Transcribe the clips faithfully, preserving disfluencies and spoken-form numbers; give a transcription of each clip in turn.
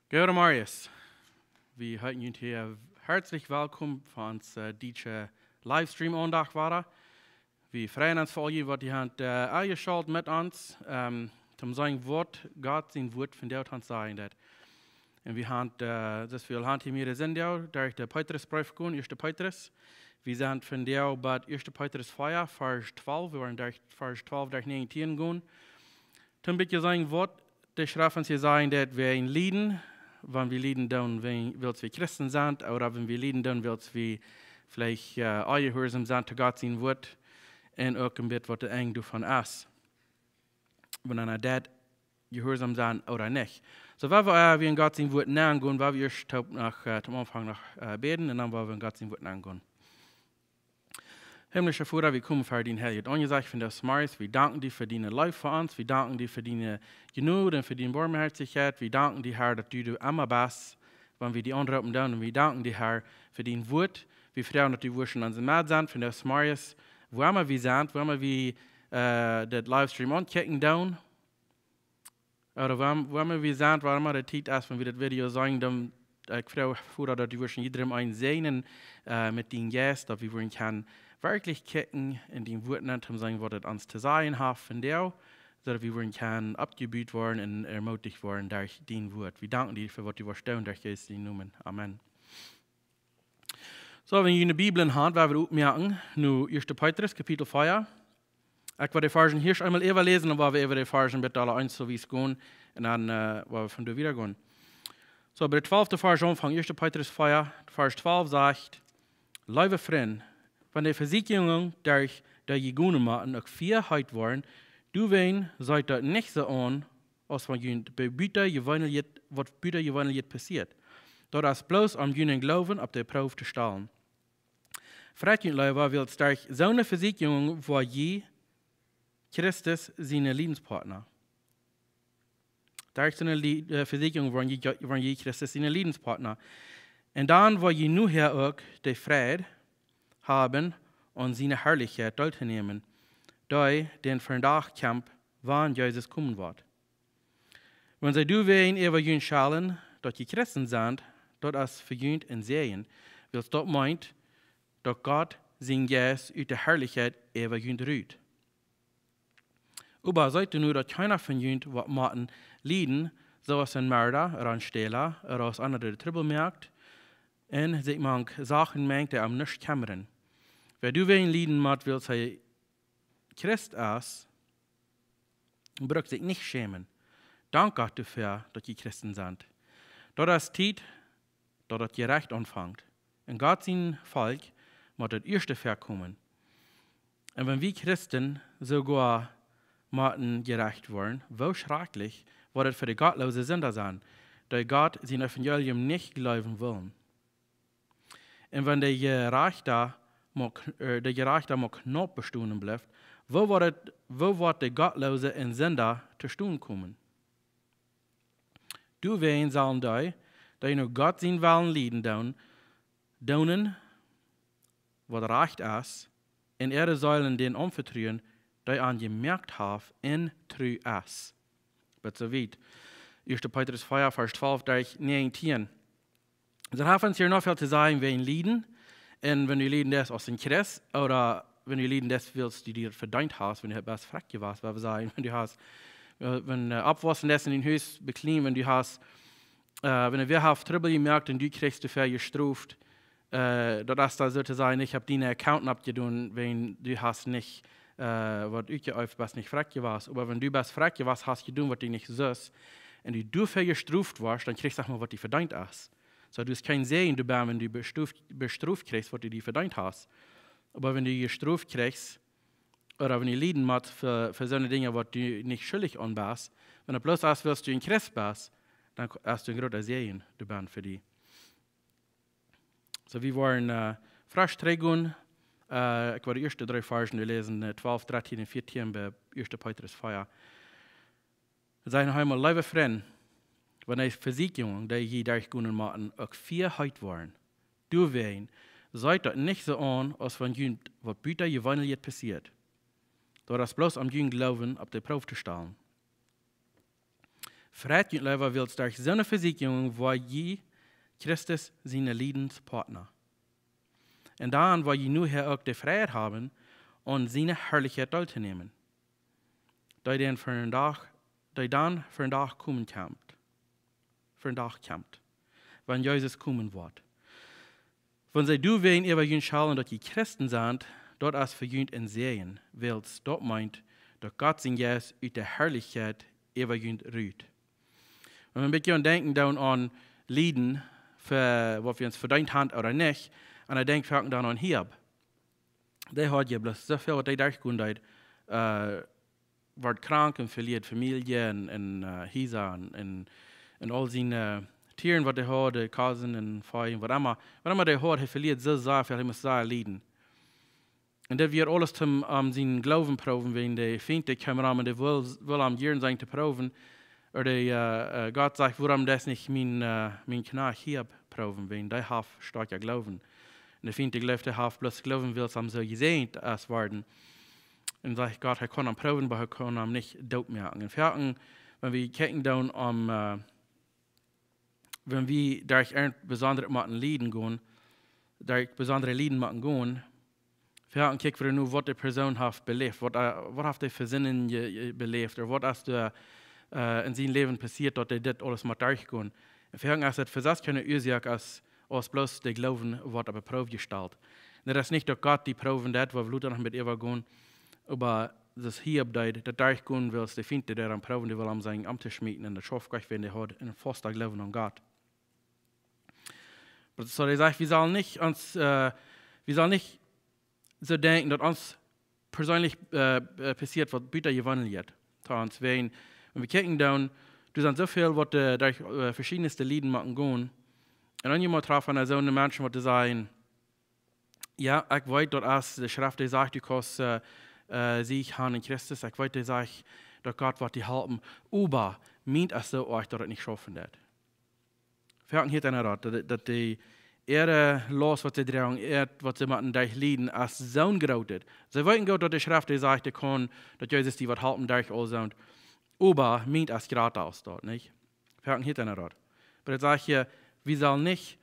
Goedemorjes. Wie heeten junt hia hartlich welkom fa ons äh, dietsche Livestream-Aundacht wada. Wie freien ons fa aul jie, waut jie han äh, aunjeschalt met ons, ähm, toom seenen, waut Gott sien Wort vondoag ons sajen deit. Un wie han, äh, daut wie han hia mea sent, derch de Petrusbreef gonen, ieeschte Petrus. Wie sent vondoag bie ieeschte Petrus vea, Varsch twalf, wie woaren derch Varsch twalf derch näajentieen gonen. Toom bät seenen, waut de Schreft ons hia sajen deit, wäajen Lieden, wan wie lieden doonen, wäajen, wiels wie Christen sent, ooda wan wie lieden doonen, wiels wie veleicht äh, onjehuarsaum sent to Gott sien Wort, un uk een bät waut de Enj doavon es. Wan eena deit jehuarsaum sennen ooda nich. Soo, wan wie äh, wie en Gott sien Wort nengonen, wan wie ieescht toop noch, äh, toom Aunfank noch äh, bäden un dan wan wie en Gott sien Wort nengonen. Himmlischa Voda, wie komen ver dien heiljet Aunjesecht vondoag zemorjes. Wie danken die fa diene Leew fa ons. Wie danken die fa diene Jnod un fa diene Boamhoatichkjeit. Wie danken die, Herr, daut du doa emma best, wan wie die aunroopen doonen. Un wie danken die, Herr, fa dien Wort. Wie froagen, daut du wurscht en onse Med sennen vondoag zemorjes, wua emma wie sent, wua emma wie äh, dit Livestream aunkjikjen doonen. Ooda wua, wua emma wie sent, wua emma de Tiet es, wan wie dit Video seenen, dan, äh, ekj froag, Voda, daut du wurscht en jiedrem eenen säajnen äh, met dienen Jeist, daut wie wudden kjennen werkjlich kjikjen en dien Wort nenn, toom seenen, waut et ons to sajen haft vondoag, soo daut wie wudden kjennen oppjebut woaren un ermutigt woaren derch dien Wort. Wie danken die fa waut du woascht doonen, derch Jesus sienen Nomen. Amen. Soo, wan jie june Bibeln han, woa wie oppmoaken, nu ieeschte Petrus, Kapitel vea. Ekj woa de Varschen hia eemol äwaläsen, dan woa wie äwa de Varschen bie aule eenswies gonen, un dan äh, woa wie von doa wieda gonen. Soo, bie de twalfte Varsch aunfangen, ieeschte Petrus vea, Varsch twalf sajcht: Leewe Frind, wan de Vesieekjungen derch dee jie gonen motten uk fäa heet woaren, doawäajen seet daut nich soo aun, aus wan junt be-, buta jeweeneljet, waut buta jeweeneljet passieet. Daut es bloos om junen Gloowen opp de Proow to stalen. Freit junt leewa, wiels derch soone Vesieekjungen woa jie Christus siene Liedenspartna. Derch soone Lie-, äh, Vesieekjungen woaren jie, woaren jie Christus siene Liedenspartna. Un dan woa jie nohäa uk de Freid haben, aun siene Harlichkjeit deeltonämen, dee dän Vondoag kjemt, wan Jesus komen woat. Wan see doawäajen äwa junt schellen, daut jie Christen sent, daut es fa junt een Säajen, wiels daut meent, daut Gott sien Jeist ut de Harlichkjeit äwa junt rut. Oba seet doano, daut kjeena von junt woat motten lieden, soo aus een Merda, ooda een Stäla, ooda aus eena, dee Trubbel moakt, un sikj mank Sachen mengt, dee am nuscht kjemmren. Wäa doawäajen lieden mott, wiels hee Christ es, brukt sikj nich schämen. Dankt Gott doafäa, daut jie Christen sent. Daut es Tiet, daut daut Jerecht aunfangt. Un Gott sien Volkj mott daut ieeschte väakomen. Un wan wie Christen soogoa motten jerecht woaren, woo schrakjlich woat et fa de gottloose Sinda sennen, dee Gott sien Evangelium nich jleewen wellen. Un wan de Jerajchta mau kn-, äh, de Jerajchta mau knaup bestonen blift, woo woat et, woo woat de gottloose un Sinda to stonen komen? Doawäajen sellen dee, dee no Gott sien Wellen lieden doonen, doonen, waut rajcht es, un äare Seelen dän aunvetruen, dee an jemoakt haft un tru es. Bat soo wiet. Ieeschte Petrus vea, Varsch twalf derch näajentieen. Doa haft ons hia noch väl to sajen wäajen Lieden. Un wan du lieden deist aus een Christ, ooda wan du lieden deist, wiels du die daut vedeent hast, wan du best frakj jewast, woa wie sajen, wan du hast, äh, wan äh, oppwossen deist en dien Hus, bekjlien, wan du hast, äh, wan wäa haft Trubbel jemoakt un du kjrichst doafäa jestroft, äh, daut es dan soo to sajen, ekj hab diene Account oppjedonen, wan du hast nich äh, waut utjeeeft, best nich frakj jewast. Oba wan du best frakj jewast, hast jedonen, waut du nich sust, un du doafäa jestroft woascht, dan kjrichst du mau, waut die vedeent es. Soo, du hast kjeen Säajen doabie, wan du bestroft, bestroft kjrichst, waut du die vedeent hast. Oba wan du jestroft kjrichst, ooda wan du lieden motst fa, fa soone Dinja, waut du nich schuldich aun best, wan du bloos es, wiels du een Christ best, dan es daut een groota Säajen doabie fa die. Soo, wie woaren äh, fresch trigjgonen. Äh, ekj woa de ieeschte dree Varschen läsen, äh, twalf, dartieen un vieetieen bie ieeschte Petrus vea. Daut sajcht noch eemol: Leewe Frind, wan de Vesieekjungen, dee jie derchgonen motten, uk fäa heet woaren, doawäajen seet daut nich soo aun, aus wan junt waut buta jeweeneljet passieet. Daut es bloos om junen Gloowen opp de Proow to stalen. Freit junt leewa, wiels derch soone Vesieekjungen woa jie Christus siene Liedenspartna. Un dan woa jie nu hia uk de Freiheit haben, aun siene Harlichkjeit deeltonämen, dee dan fa een Dach, dee dan fa een Dach komen kjemt, fa een Dach kjemt, wan Jesus komen woat. Wan see doawäajen äwa junt schellen, daut jie Christen sent, daut es fa junt een Säajen, wiels daut meent, daut Gott sien Jeist ut de Harlichkjeit äwa junt rut. Wan wie een bät aun denkjen dan aun Lieden, fa waut wie ons vedeent haben ooda nich, un ekj denkj foaken dan aun Hiob. Dee haud je bloos soo väl waut hee derchgonen deed. Äh, wort krank un veleet Famielje un, un äh, Hiesa un, un, un aul siene Tieren waut hee haud, Kazen un Vee un waut emma. Waut emma hee haud, hee veleet soo sea väl, hee must sea lieden. Un daut wia aules toom, om sienen Gloowen proowen, wan de Fient dee kjeem aun un dee wull, wull am jieren sennen to proowen. Ooda dee, äh, äh, Gott sajcht: "Wuarom deist nich mien, äh, mien Kjnajcht Hiob proowen, wan dee haft stoakja Gloowen?" Un de Fient dee jleeft, dee haft bloos Gloowen, wiels am soo jesäajent es worden. Un sajcht Gott, hee kaun am proowen, oba hee kaun am nich doot moaken. Un foaken, wan wie kjikjen dan om, äh, wan wie derch een besondret motten Lieden gonen, derch besondre Lieden motten gonen, foaken kjikj wie nu, waut de Persoon haft beläft, waut, äh, waut haft dee fa Sinden je, je beläft, ooda waut es doa, äh, en sien Läwen passieet, daut hee dit aules mott derchgonen. Un foaken es daut fa sest kjeene Uasoak aus, aus bloos de Gloowen woat opp de Proow jestalt. Un daut es nich daut Gott dee proowen deed, wua wie lota noch met äwa gonen, oba daut Hiob deed daut derchgonen, wiels de Fient dee doa aun proowen, dee wull am sennen omtoschmieten, un daut schauft Gott, wan dee haud een fasten Gloowen aun Gott. Oba soo, dee sajcht, wie sellen nich ons, äh, wie sellen nich soo denkjen, daut ons perseenlich, äh, äh, passieet waut butajeweenlichet. Trouwens, wan, wan wie kjikjen dan, doa sent soo väl waut, äh, derch, äh, veschiedne Lieden motten gonen. Un dan jemaunt trafen wie soone Menschen, waut dee sajen, jo, ekj weet, daut aus de Schreft dee sajcht, du kaust, äh, äh, Sieg haben en Christus, ekj weet, dee sajcht, daut Gott woat die halpen, oba mient es soo oajch, daut et nich schaufen deed. Foaken hieet eena daut, daut, daut dee äare Laust, waut see droagen, äa, waut see motten derchlieden, es soon grootet. See weeten goot, daut de Schreft dee sajcht, dee kaun, daut Jesus die woat halpen derch aul soont. Oba mient es jrata aus daut, nich? Foaken hieet eena daut. Oba daut sajcht hia, wie sellen nich,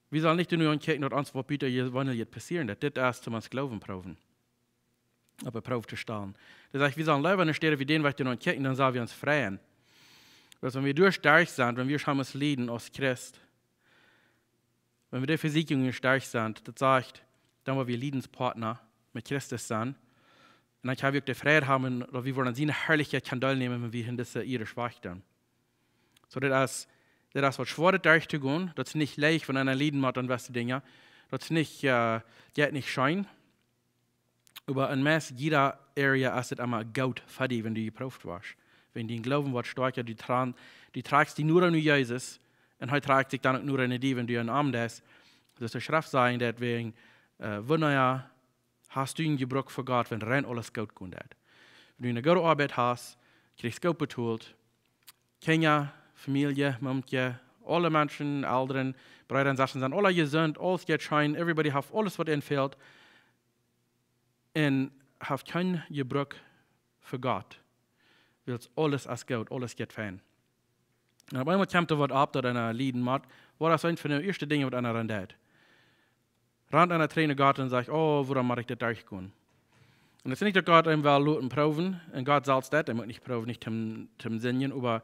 wie sellen nich doano ankjikjen, daut ons waut butajeweenlichet passieren deed. Dit es toom ons Gloowen proowen, opp de Proow to stalen. Daut sajcht, wie sellen leewa, enne Städ wie dän Wajch doano ankjikjen, dan sell wie ons freien. Daut wan wie derch sent, wan wie schames lieden aus Christ, wan wie de Vesieekjungen derch sent, daut sajcht, dan woa wie Liedenspartna met Christus sennen. Un dan kjenn wie uk de Freiheit haben, daut wie woaren aun siene Harlichkjeit kjennen deelnämen, wan wie en dise Ieed schwakj doonen. Soo, daut es, daut es waut schwoa derchtogonen. Daut es nich leicht, wan eena lieden mott aun jewesse Dinja. Daut es nich, äh, jeit nich scheen. Oba en meist jieda Area es et emma goot fa die, wan du jeprooft woascht. Wan dien Gloowen woat stoakja, du tran-, du trakjst die noda no Jesus, un hee trakjt sikj dan uk noda no die, wan du aun am deist. Daut de Schreft sajcht, daut wäajen, äh, wanea hast du een Jebruck fa Gott, wan rein aules goot gonen deit? Wan du eene goode Oabeit hast, kjrichst goot betolt, Kjinja, Famielje, Mumkje, aule Menschen, Elren, Breeda un Sestren sent aula jesunt, aules jeit scheen, everybody haft aules waut an fält. Un haft kjeen Jebruck fa Gott. Wiels aules es goot, aules jeit fein. Un opp eemol kjemt doa waut opp, daut eena lieden mott. Waut es eent von de ieeschte Dinja, waut eena dan deit? Rant eena trigj no Gott un sajcht: "Oh, wuarom mott ekj dit derchgonen?" Un daut es nich, daut Gott eenem well loten proowen. Un Gott selfst deit eenem uk nich proowen, nich toom, toom sindjen, oba,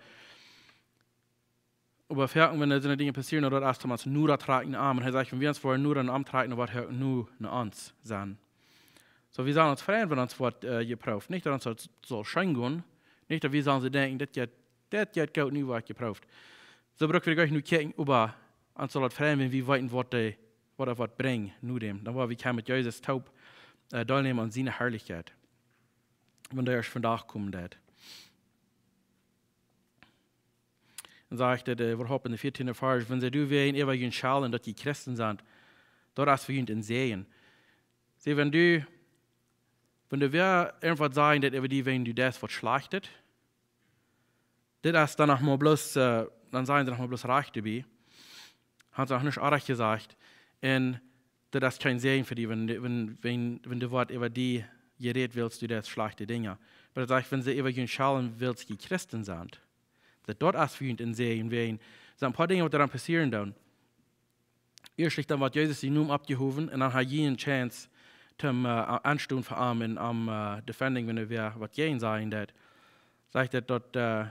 oba foaken, wan doa soone Dinja passieren, daut es toom ons noda trakjen no am. Un hee sajcht, wan wie ons woaren noda no am trakjen, dan woat hee uk noda no ons sennen. Soo, wie sellen ons freien, wan ons woat, äh, jeprooft. Nich, daut ons daut saul scheen gonen. Nich, daut wie sellen soo denkjen, dit jeit, dit jeit goot, nu woa ekj jeprooft. Soo bruck wie nich no kjikjen, oba ons saul daut freien, wan wie weeten, waut dee, waut daut woat brinjen, no däm. Dan woa wie kjennen met Jesus toop, äh, deelnämen aun siene Harlichkjeit. Wan dee ieescht vondoag komen deit. Dan sajcht et, äh, wie haben en de vieetieende Varsch: "Wan see doawäajen äwa junt schellen, daut jie Christen sent, daut es fa junt een Säajen." See, wan du, wan doa wäa irjentwaut sajen deit äwa die, wan du deist waut Schlajchtet, dit es dan noch mau bloos, äh, dan sajen see noch mau bloos rajcht doabie. Haben see noch nich oajch jesajcht. Un daut es kjeen Säajen fa die, wan, wan, wan, wan doa woat äwa die jerät, wiels du deist schlajchte Dinja. Oba daut sajcht, wan see äwa junt schellen, wiels jie Christen sent, Daut doa es fa junt een Säajen, wäajen, sent een poa Dinja, waut doa dan passieren doonen. Ieescht dan woat Jesus sien Nomen oppjehowen un dan haft jie eene Chance, am äh, aunstonen fa am un am äh, defending, wan wäa waut jäajen sajen deit. Sajcht daut, daut äh,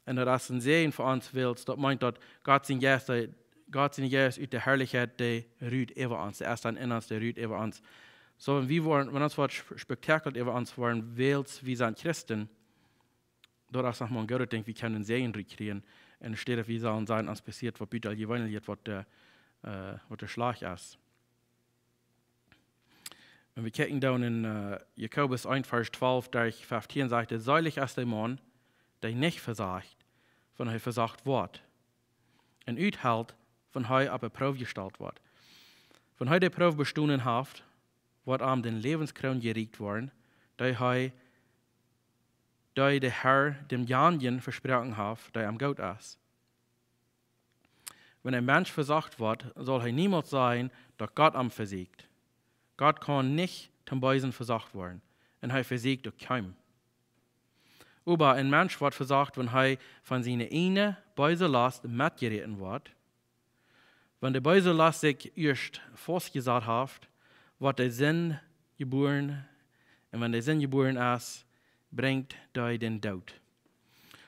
un daut es een Säajen fa ons, wiels daut meent, daut Gott sien Jeist, äh, Gott sien Jeist ut de Harlichkjeit, dee rut äwa ons, dee es dan en ons, dee rut äwa ons. Soo, wan wie woaren, wan ons woat sp- spektakelt äwa ons woaren, wiels wie sent Christen, daut es noch mol een goodet Dinkj, wie kjennen een Säajen rut kjrieen, enne Städ, wie sellen sajen, ons passieet waut butajeweeneljet, waut äh, äh, waut schlajcht es. Wan wie kjikjen dan en äh, Jakobus eent, Varsch twalf derch feftieen, sajcht et: Seelich es de Maun, dee nich vesajcht, wan hee vesocht woat, un uthelt, wan hee opp de Proow jestalt woat. Wan hee de Proow bestonen haft, woat am de Läwenskroon jerieekjt woaren, dee hee, dee de Har däm janjen vesproaken haft, dee am goot es. Wan een Mensch vesocht woat, saul hee niemols sajen, daut Gott am vesieekjt. Gott kaun nich tom Beesen vesocht woaren, un hee vesieekjt uk kjeenem. Oba een Mensch woat vesocht, wan hee von siene ieejne beese Lost metjeräten woat. Wan de beese Lost sikj ieescht faustjesat haft, woat de Sind jebuaren, un wan de Sind jebuaren es, brinjt dee dän Doot.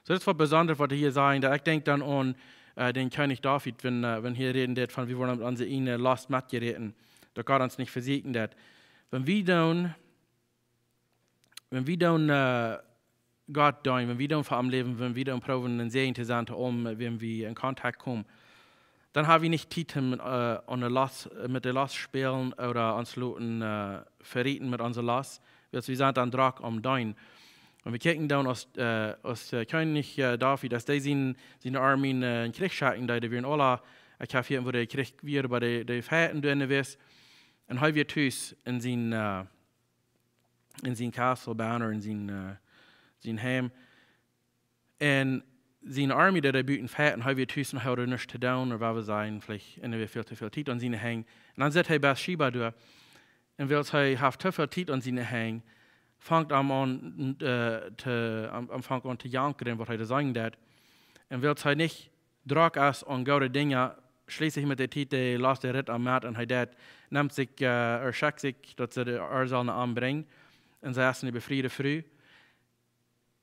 Soo, daut es waut Besondret, waut hee hia sajcht. Daut ekj denkj dan aun äh, dän Kjennich David, wan, äh, wan hee räden deit von, wie woaren met onse ieejne Lost metjeräten, daut Gott ons nich vesieekjen deit. Wan wie dan, wan wie dan äh, Gott deenen, wan wie dan fa am läwen, wan wie dan proowen een Säajen to sennen, om, äh, wan wie en Kontakt komen, dan hab wie nich Tiet, om äh, aun de Lost, met de Lost spälen ooda ons loten äh, vejäwen met onse Lost, wiels wie sent dan drock aum deenen. Wan wie kjikjen dan aus, äh, aus äh, Kjennich äh, David, aus dee sien, siene Armee äh, en Kjrich schekjen deed, dee wieren aula, ekj hab hia, woo de Kjrich wia, bie de, de Fighten doa jewast. Un hee wia tus en sien äh, en sien Castle, Banner, en sien äh, sien Heim. Un siene Armee, dee deed buten fighten, hee wia tus un haud nuscht to doonen, ooda waut wie sajen, veleicht, un hee haud väl too väl Tiet aun siene Henj. Un dan sitt hee Bathsheba doa. Un wiels hee haft too väl Tiet aun siene Henj, fangt am aun äh, to, am, am fangt aun to jankren, waut hee doa sajen deit. Un wiels hee nich drock es aun goode Dinja, schlieslich met de Tiet, dee lat de Rit am met un hee deit, nemt sikj äh, ooda schekjt sikj, daut see de Arzal no am brinjen. Un see es eene befriede Fru.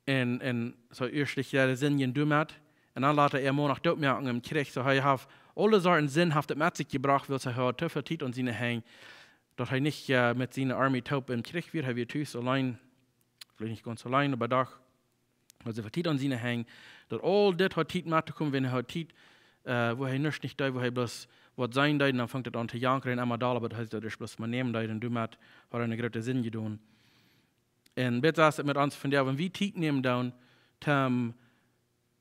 Un, un soo ieescht de Sind jedonen met. Un dan lat hee äa Maun noch dootmoaken em Kjrich. Soo hee haft aule Sorten Sind haft et met sikj jebrocht, wiels hee haud too väl Tiet aun siene Henj, daut hee nich äh, met siene Armee toop em Kjrich wia. Hee wia tus auleen, veleicht nich gaunz auleen, oba doch, haud see väl Tiet aun siene Henj, daut aul dit haud Tiet met to komen, wan hee haud Tiet äh, woo hee nuscht nich deed, woo hee bloos waut seenen deed, un dan fangt et aun to jankren, emma dolla, bat hee daut ieescht bloos mau nämen deed, un doamet haud hee eene groote Sind jedonen. Un bat soo es et met ons vondoag, wan wie Tiet nämen doonen, toom,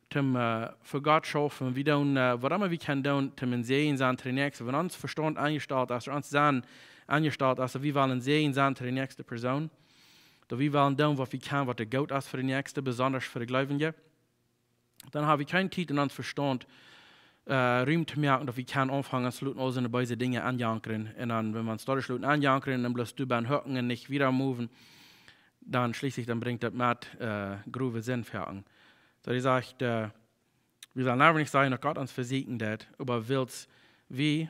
toom äh, fa Gott schaufen, wie doonen äh, waut emma wie kjennen doonen, toom een Säajen sennen to de Näakjste. Wan ons Vestaunt aunjestalt es, ons Sennen aunjestalt es, daut wie wellen een Säajen sennen to de näakjste Persoon, daut wie wellen doonen, waut wie kjennen, waut doa goot es fa de Näakjste, besonda fa de Gleewje, dan hab wie kjeene Tiet en ons Vestaunt äh, Rum to moaken, daut wie kjennen aunfangen, ons loten aul soone beese Dinja aunjankren. Un dan, wan wie ons doa loten aunjankren un bloos doabie hocken un nich wieda moven, dan schlieslich, dan brinjt daut met äh, growe Sind ver ons. Soo, hee sajcht, äh, wie sellen nich sajen, daut Gott ons vesieekjen deit, oba wiels wie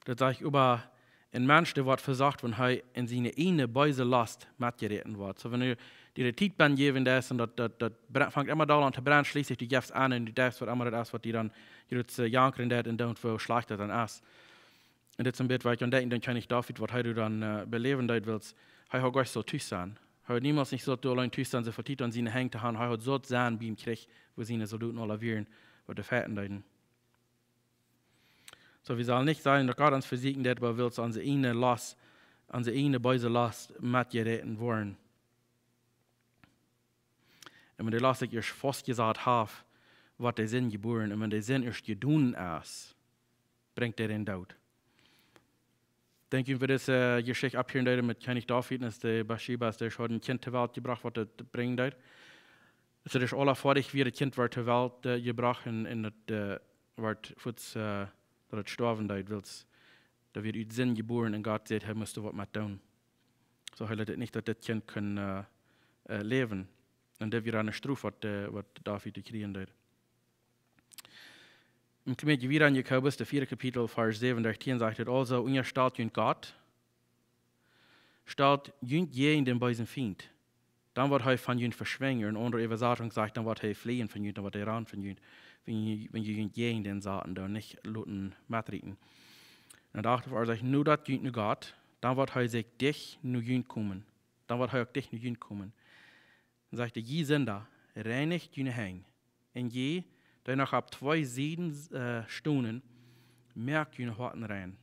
Daut sajcht, oba een Mensch, dee woat vesocht, wan hee en siene ieejne beese Lost metjeräten woat. Soo, wan du die de Tiet bie jäwen deist un daut, daut, daut bre- fangt emma dolla aun to brennen, schlieslich du jefst aun un du deist waut emma daut es, waut die dan jrod äh, jankren deit un doonen, woo schlajcht daut dan es. Un dit es een bät, waut ekj aun denkj, dan kaun ekj David, waut hee doa dan äh, beläwen deed, wiels hee haud nich soo tus sennen. Hee haud niemols nich soo auleen tus sennen, soo väl Tiet aun siene Henj to haben. Hee haud soo sennen biem Kjrich, woo siene Soldoten aula wieren, waut doa fighten deeden. Soo, wie sellen nich sajen, daut Gott ons vesieekjen deit, oba wiels onse ieejne Lost, onse ieejne beese Lost metjeräten woaren. Un wan de Lost sikj ieescht faustjesat haft, woat de Sind jebuaren. Un wan de Sind ieescht jedonen es, brinjt dee dän Doot. Denkj wie, wan wie dise äh, Jeschicht opphieren deeden met Kjennich David, un aus de Bathsheba, aus dee haud een Kjint to Welt jebrocht, waut daut brinjen deed. Aus daut aula foadich wia, daut Kjint wort to Welt äh, jebrocht un, un daut äh, wort fuaz, äh, daut et stoawen deed, wiels daut wia ut Sind jebuaren un Gott säd, hee must doa waut met doonen. Soo, hee leet et nich, daut dit Kjint kunn äh, äh, läwen. Un daut wia eene Strof, waut, äh, waut David kjrieen deed. Em Kapitel wieda en Jakobus, daut vieede Kapitel, Varsch säwen derch tieen, sajcht et: "Aulsoo unjastalt junt Gott, stalt junt jäajen dän beesen Fient. Dan woat hee von junt veschwinjen." Eene aundre Äwasatunk sajcht: "Dan woat hee flieejen von junt, dan woat hee rannen von junt, wan jie, wan jie junt jäajen dän saten, dan nich loten metrieten." Un dan acht, wua sajcht: "Nu daut junt no Gott, dan woat hee sikj dicht no junt komen. Dan woat hee uk dicht no junt komen." Un sajcht et: "Jie Sinda, reinicht june Henj. Un jie, dee noch opp twee Sieden, äh, stonen, moakt june Hoaten rein.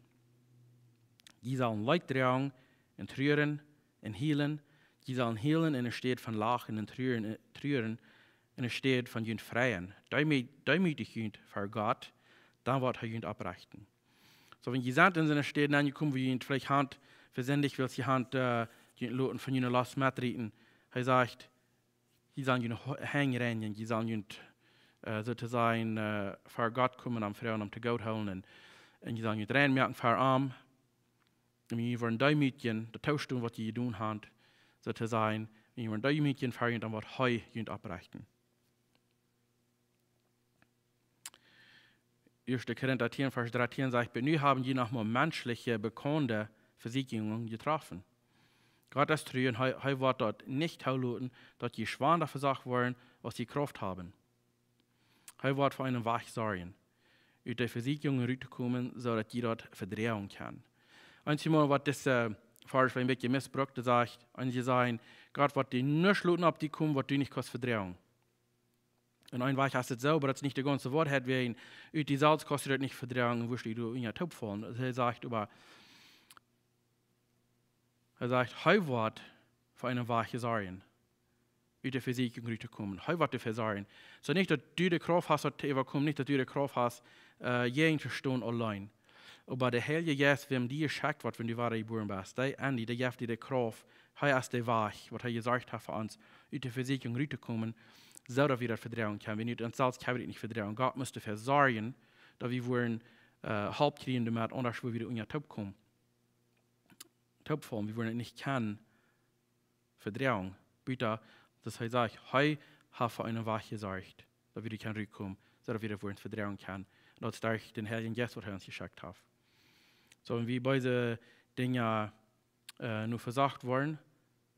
Jie sellen Leet droagen un truaren un hielen. Jie sellen hielen enne Städ von lachen un truaren, äh, truaren enne Städ von junt freien. Deemü-, deemootijt junt ver Gott, dan woat hee junt opprechten." Soo, wan jie sent en soone Städ aunjekomen, wua jie veleicht han vesindicht, wiels jie han, äh, junt loten von june Lost metrieten. Hee sajcht, jie sellen june Ho-, Henj reinjen, jie sellen junt, äh, soo to sajen, äh, ver Gott komen, am froagen, am to Gott hoolen. Un, un jie sellen junt rein moaken ver am. Un jie woaren deemootjen, daut toostonen, waut jie jedonen han, soo to sajen. Un jie woaren deemootjen ver junt, dan woat hee junt opprechten. Ieeschte Korinta tieen, Varsch dartieen sajcht: "Bat nu haben jie noch mau menschliche, bekaunde Vesieekjungen jetroffen. Gott es tru un hee, hee woat daut nich toloten, daut jie schwanda vesocht woaren, aus jie Krauft haben. Hee woat fa eenen Wajch sorjen, ut de Vesieekjungen ruttokomen, soo daut jie daut vedroagen kjennen." Eenjemol woat dise Varsch een bät missbrukt, daut sajcht, eenje sajen, Gott woat die nuscht loten opp die komen, waut du nich kaust vedroagen. Un een Wajch es et soo, oba daut es nich de gaunze Woarheit, wiels ut die selfst kaust du daut nich vedroagen, wurscht du unja toopfaulen. Hee sajcht oba, hee sajcht, hee woat fa eenen Wajch sorjen, ut de Vesieekjunk ruttokomen. Hee woat doafäa sorjen. Soo nich daut du de Krauft hast, daut to äwakomen, nich daut du de Krauft hast, äh, jäajen to stonen auleen. Oba de Heilje Jeist, wäm die jeschekjt woat, wan du wada jebuaren best, dee en die, dee jeft die de Krauft, hee es de Wajch, waut hee jesorcht haft fa ons, ut de Vesieekjunk ruttokomen, soo daut wie daut vedroagen kjennen. Wie nich, ons selfst kjenn wie daut nich vedroagen. Gott mott doafäa sorjen, daut wie woaren, äh, Help kjrieen doamet, aundasch woa wie doa unja toopkomen, toopfaulen. Wie woaren et nich kjennen vedroagen. Buta, daut hee sajcht, hee haft fa eenen Wajch jesorcht, daut wie doa kjennen rutkomen, soo daut wie daut woaren vedroagen kjennen. Un daut es derch dän Heiljen Jeist, waut hee ons jeschekjt haft. Soo, wan wie beese Dinja, äh, nu vesocht woaren,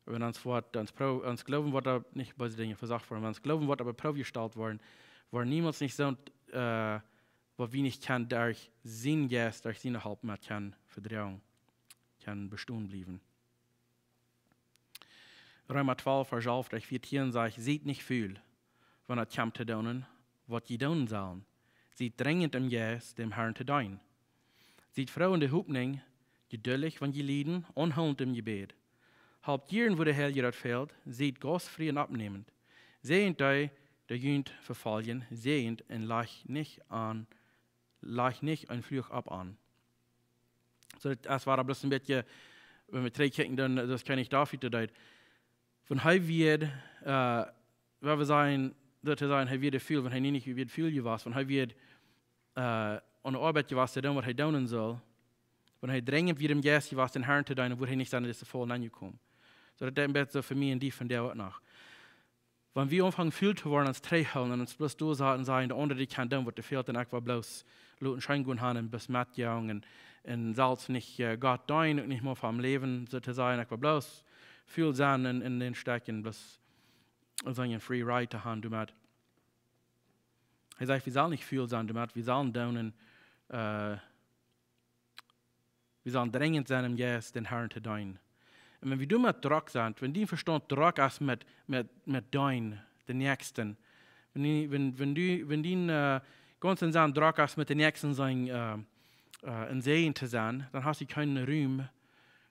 wan ons woat, ons Proo-, ons Gloowen woat doa, nich beese Dinja vesocht woaren, wan ons Gloowen woat opp de Proow jestalt woaren, woat niemols nich soo, äh, waut wie nich kjennen derch sienen Jeist, derch siene Help met kjennen vedroagen, kjennen bestonen bliewen. Reema twalf, Varsch alf derch vieetieen sajcht: "Siet nich ful, wan et kjemt to doonen, waut jie doonen sellen. Siet drinjent em Jeist, däm Herrn to deenen. Siet froo en de Hopninj, jeduldich, wan jie lieden, aunhoolent em Jebäd. Halpt jieren, wua de Heilje daut fält, siet gaustfrie un oppnämend. Säajent dee, dee junt vefoljen, säajent un lajcht nich aun, lajcht nich een Fluch opp an." Soo, daut es wada bloos een bät, wan wie trigjkjikjen, dan, daut es Kjennich David, dee deed. Wan hee wia, äh, wan wie sajen, daut hee sajen, hee wia ful, wan hee nich wia ful jewast, wan hee wia, äh, aun de Oabeit jewast, to doonen, waut hee doonen sull, wan hee drinjent wia em Jeist jewast, dän Herrn to deenen, wudd hee nich sennen en dise Faul nenjekomen. Soo, daut deed een bät soo fa mie un die vondoag uk noch. Wan wie aunfangen ful to woaren, ons trigjhoolen un ons bloos doa saten un sajen, de aundre, dee kjennen doonen, waut doa fält, un ekj well bloos loten scheen gonen han un bloos metgonen un, un selfst nich, äh, Gott deenen, uk nich mea fa am läwen, soo to sajen, ekj well bloos ful sennen en, en dän Stekj un bloos soo een free ride to han doamet. Hee sajcht, wie sellen nich ful sennen doamet, wie sellen doonen, äh, wie sellen drinjent sennen em Jeist, dän Herrn to deenen. Un wan wie doamet drock sent, wan dien Vestaunt drock es met, met, met deenen, dän Näakjsten, wan dee, wan, wan du, wan dien, äh, gaunzen Senn drock es met dän Näakjsten sien, äh, äh, een Säajen to sennen, dan hast du kjeenen Rum,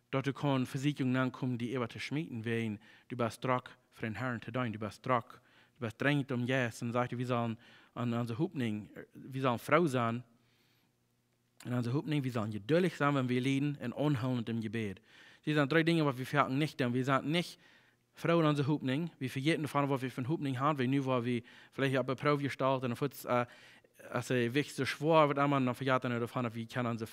daut doa kaun Vesieekjunk aunkomen, die äwa to schmieten, wiels du best drock fa dän Herrn to doonen, du best drock, du best drinjent em Jeist. Un sajcht, wie sellen aun onse Hopninj, wie sellen froo sennen, un onse Hopninj, wie sellen jeduldich sennen, wan wie lieden, un aunhoolent em Jebäd. Dit sent dree Dinja, waut wie foaken nich doonen. Wie sent nich froo en onse Hopninj. Wie vejäten doavon, waut wie fa Hopninj han. Wie nu, wua wie veleicht opp de Proow jestalt un dan fuaz, äh, aus de Wajch soo schwoa woat, dan vejäten wie doavon, daut wie kjennen onse,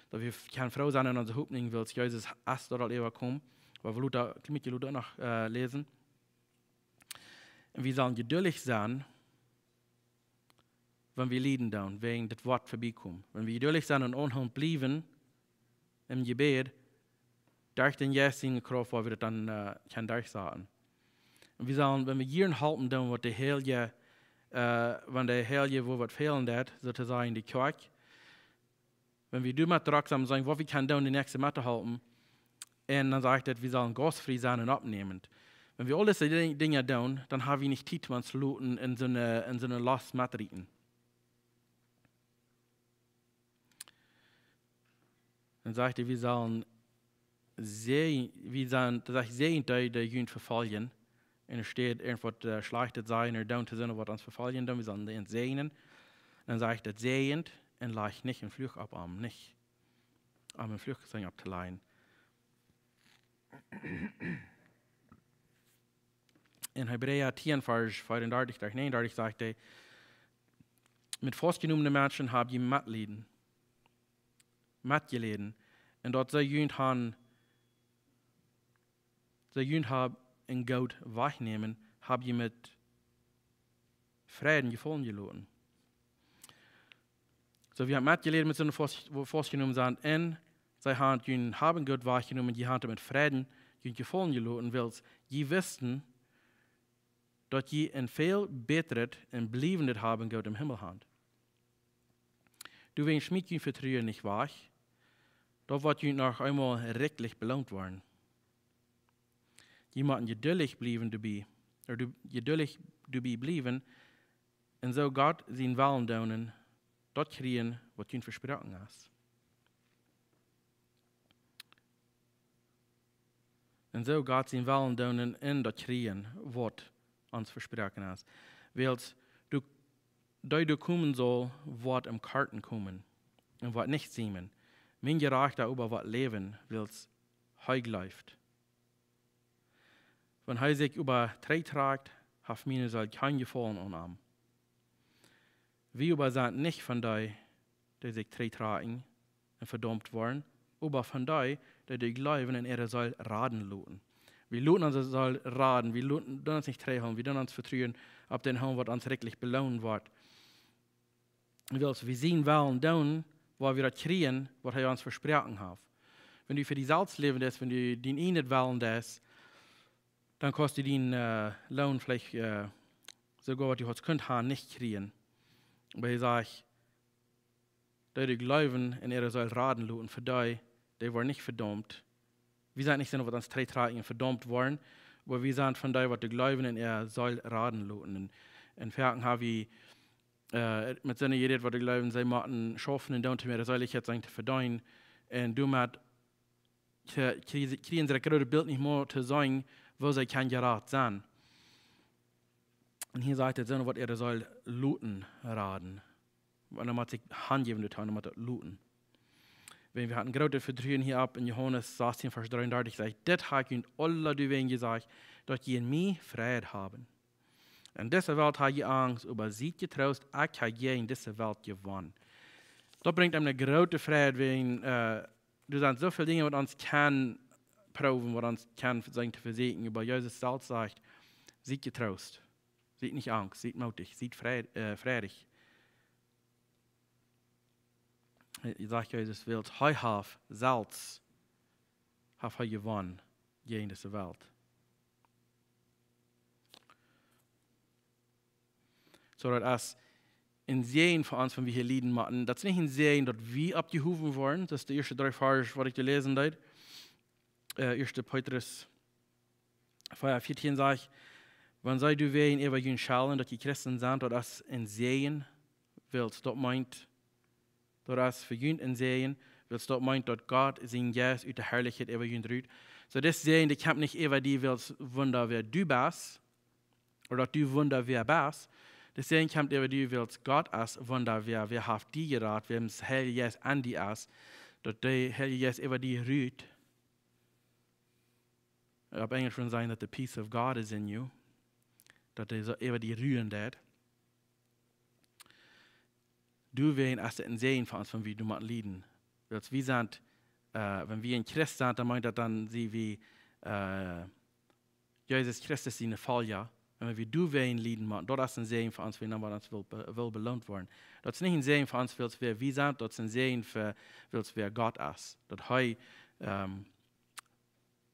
daut wie kjennen froo sennen en onse Hopninj, wiels Jesus es doa aul äwajekomen. Wua wie lota, kjlien bät lota noch, äh, läsen. Un wie sellen jeduldich sennen, wan wie lieden doonen, wäajen daut woat verbiekomen. Wan wie jeduldich sennen un aunhoolent bliewen em Jebäd, derch dän Jeist siene Krauft, woa wie daut dan, äh, kjennen derchsaten. Un wie sellen, wan wie hia halpen doonen, waut de Heilje, äh, wan de Heilje, woo waut fälen deit, sotosajen de Kjoakj, wan wie doamet drock sennen, sajen, waut wie kjennen doonen, de Näakjste mettohalpen, un dan sajcht et, wie sellen gaustfrie sennen un oppnämen. Wan wie aul dise Ding-, Dinja doonen, dan ha wie nich Tiet, ons loten en soone, en soone Last metrieten. Dan sajcht et, wie sellen säajen, wie sellen, daut sajcht, säajent dee, dee junt vefoljen. Un et steit irjentwaut, äh, Schlajchtet sajen ooda doonen to soone, waut ons vefoljen doonen, wie sellen dee säajnen. Dan sajcht et, säajent un lajcht nich een Fluch opp am, nich om een Fluch opp to lajen. En Hebräa tieen, Varsch veeaundartich bat näajenundartich sajcht et: Met faustjenomne Menschen hab jie Metleiden, Metleiden, un daut see junt han, see junt haben goot wajchnämen, hab jie met Fräd jefaulen jeloten. Soo, wie haben metjeläden met soone, waut faust-, waut faustjenomen sent, un see haben jun Haben goot wajchjenomen, jie haben met Fräd junt jefaulen jeloten, wiels jie wisten, daut jie een väl bätret un bliewendret Haben goot em Himmel haben. Doawäajen schmiet jun Vetruen nich wajch, daut woat junt noch eemol rikjlich beloont woaren. Jie motten jeduldich bliewen doabie, ooda du-, jeduldich doabie bliewen, un soo Gott sienen Wellen doonen, daut kjrieen, waut junt vesproaken es. Un soo Gott sienen Wellen doonen un daut kjrieen, waut ons vesproaken es. Wiels doa, dee doa komen saul, woat em Korten komen, un woat nich siemen. Mien Jerajchta oba woat läwen, wiels hee jleeft. Wan hee sikj oba trigjtrakjt, haft miene Seel kjeen Jefaulen aun am. Wie oba sent nich von dee, dee sikj trigjtrakjen un vedaumt woaren, oba von dee, dee, dee jleewen un äare Seel raden loten. Wie loten onse Seel raden, wie loten, doonen ons nich trigjhoolen, wie doonen ons Vetruen opp dän hoolen, waut ons rikjlich beloonen woat. Wiels wie sienen Wellen doonen, woa wie daut kjrieen, waut hee ons vesproaken haft. Wan du fa die selfst läwen deist, wan du dienen eejnen Wellen deist, dan kaust du dän, äh, Loon veleicht, äh, soogoa waut du haudst kunt haben, nich kjrieen. Oba hee sajcht, dee, dee jleewen un äare Seel raden loten, fa dee, dee woaren nich vedaumt. Wie sent nich soone, waut ons trigjtrakjen un vedaumt woaren, oba wie sent von dee, waut dee jleewen un äare Seel raden loten. Un, un foaken hab wie, äh, met soone jerät, waut dee jleewen, see motten schaufen un doonen, om äare Seelichkjeit sennen to vedeenen. Un doamet kje-, kjrie-, kjrieen see daut groote Bilt nich mea to seenen, woo see kjennen jerat sennen. Un hia sajcht et, soone, waut äare Seel loten raden. Wan daut mott sikj hanjäwen, daut han, mott daut loten. Wan wie haben grootet Vetruen hia opp en Johanes sastieen, Varsch dreeundartich, sajcht: Dit hab ekj junt aula doawäajen jesajcht, daut jie en mie Fräd haben. En dise Welt ha jie Angst, oba siet jetroost, ekj hab jäajen dise Welt jewonnen. Daut brinjt eenem eene groote Freid, wan, äh, doa sent soo väl Dinja, waut ons kjennen proowen, waut ons kjennen vesieekjen to vesieekjen. Oba Jesus selfst sajcht: Siet jetroost, siet nich angst, siet mootich, siet frei-, äh, freich. Hee sajcht, Jesus, wiels hee haft selfst, haft hee jewonnen jäajen dise Welt. Soo daut es een Säajen fa ons, wan wie hia lieden motten. Daut es nich een Säajen, daut wie oppjehowen woaren. Daut es de ieeschte dree Varsch, waut ekj jeläsen deed. Äh, ieeschte Petrus vea, vieetieen sajcht: Wan see doawäajen äwa junt schellen, daut jie Christen sent, daut es een Säajen, wiels daut meent, daut es fa junt een Säajen, wiels daut meent, daut Gott sien Jeist ut de Harlichkjeit äwa junt rut. Soo, dis Säajen, dee kjemt nich äwa die, wiels wunda wäa du best, ooda daut du wunda wäa best. Dis Säajen kjemt äwa die, wiels Gott es wunda wäa, wäa haft die jerat, wäa de Heilje Jeist aun die es, daut de Heilje Jeist äwa die rut. Opp Enjlisch wudd sajen, that the peace of God is in you. Daut hee soo äwa die ruen deit. Doawäajen es et een Säajen fa ons, wan wie doamet lieden. Wiels wie sent, äh, wan wie een Christ sent, dan meent daut, dan sent wie, äh, Jesus Christus siene Folja. Un wan wie doawäajen lieden motten, daut es een Säajen fa ons, wan wie dan ons well, be- well beloont woaren. Daut es nich een Säajen fa ons, wiels wäa wie sent, daut es een Säajen fa, wiels wäa Gott es. Daut hee ähm,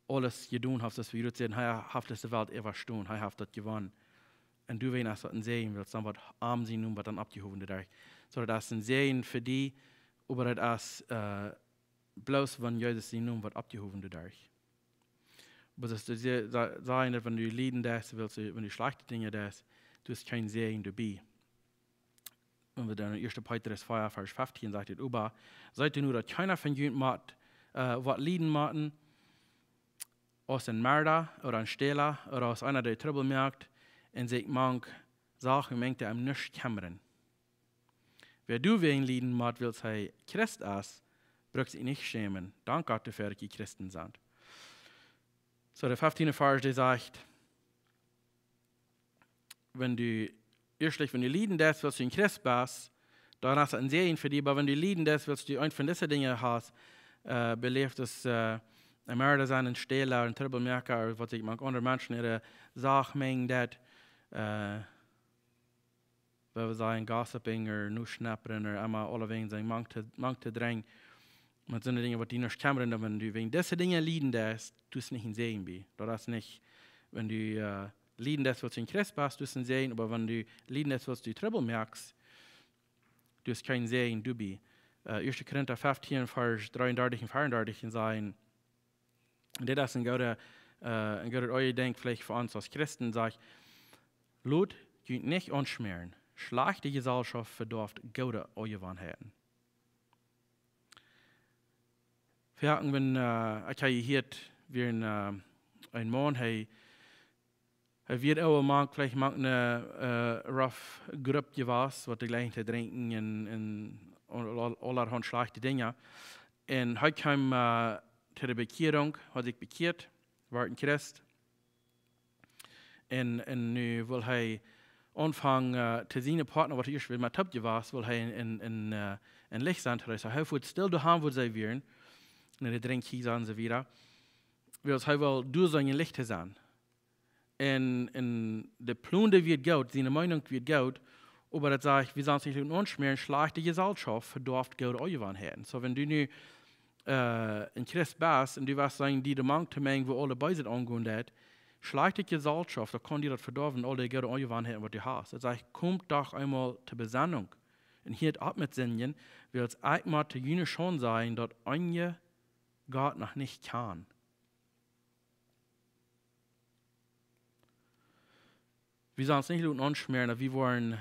aules jedonen haft, soo aus wie daut sajen, hee haft dise Welt äwastonen, hee haft daut jewonnen. Un doawäajen es daut een Säajen, wiels dan woat am sien Nomen woat dan oppjehowen doaderch. Soo daut es een Säajen fa die, oba daut es äh, bloos wan Jesus sien Nomen woat oppjehowen doaderch. Oba daut es de Sä- sa- sajen, daut wan du lieden deist, wiels du, wan du schlajchte Dinja deist, du hast kjeen Säajen doabie. Wan wie dan en ieeschte Petrus vea, Varsch feftieen sajcht et: Oba seet nu, daut kjeena von junt mott äh, waut lieden motten, aus een Merda ooda een Stäla ooda aus eena, dee Trubbel moakt un sikj mank Sachen mengt, dee am nuscht kjemmren. Wäa doawäajen lieden mott, wiels hee Christ es, brukt sikj nich schämen. Dank Gott doafäa, daut jie Christen sent. Soo, de feftiende Varsch, dee sajcht, wan du, ieeschtlich, wan du lieden deist, wiels du een Christ best, dan es daut een Säajen fa die, oba wan du lieden deist, wiels du eent von dise Dinja hast äh, beläft, daut äh, een Merda sent, een Stäla, een Trubbelmoaka, ooda waut sikj mank aundre Menschen äare Sach mengen deit, äh, wan wie sajen, gossiping, ooda noschnappren, ooda emma aulawäajen sent mank to, mank to drenjen, met soone Dinja, waut die nuscht kjemmren, dan wan du wäajen dise Dinja lieden deist, du hast nich een Säajen bie. Daut es nich, wan du äh, lieden deist, wiels du een Christ best, du hast een Säajen, oba wan du lieden deist, wiels du Trubbel moakst, du hast kjeen Säajen doabie. Äh, ieeschte Korinta feftieen, Varsch dreeundartich un veeaundartich, un sajen, dit es een gooda, äh, een goodet Aunjedenkj veleicht fa ons aus Christen, sajcht: Lot junt nich aunschmäaren. Schlajchte Jeselschoft vedoaft goode Aunjewanheiten. Wie hauden, wan äh, ekj hab jehieet, wia een äh, een Maun, hee hee wia oba mank, veleicht mank eene äh, rough Grupp jewast, waut de jlikjen to drinkjen un, un aul- aul- aulahaunt schlajchte Dinja. Un hee kjeem äh, to de Bekjierunk, haud sikj bekjieet, wort een Christ. Un, un nu wull hee aunfangen äh, to sienen Partner, waut hee ieescht wia met toop jewast, wull hee een, een, een, äh, een Licht sennen. Hee säd, hee foot stell doahan, wua see wieren. Un dee drinkjen hia un soo wieda. Wiels hee wull doa sennen, een Licht to sennen. Un, un de Plon, dee wia goot, siene Meenunk wia goot, oba daut sajcht, wie sellen ons nich loten aunschmäaren, schlajchte Jeselschoft vedoaft goode Aunjewanheiten. Soo, wan du nu äh, een Christ best un du west sennen, dee doa mank to mengen, wua aule Beeset aungonen deit, schlajchte Jeselschoft, daut kaun die daut vedoawen, aul dee goode Aunjewanheiten, waut du hast. Daut sajcht, komt doch eemol to Besennunk un hieet opp met sindjen, wiels ekj mott to june Schaund sajen, daut eena Gott noch nich kjant. Wie sellen ons nich loten aunschmäaren, daut wie woaren,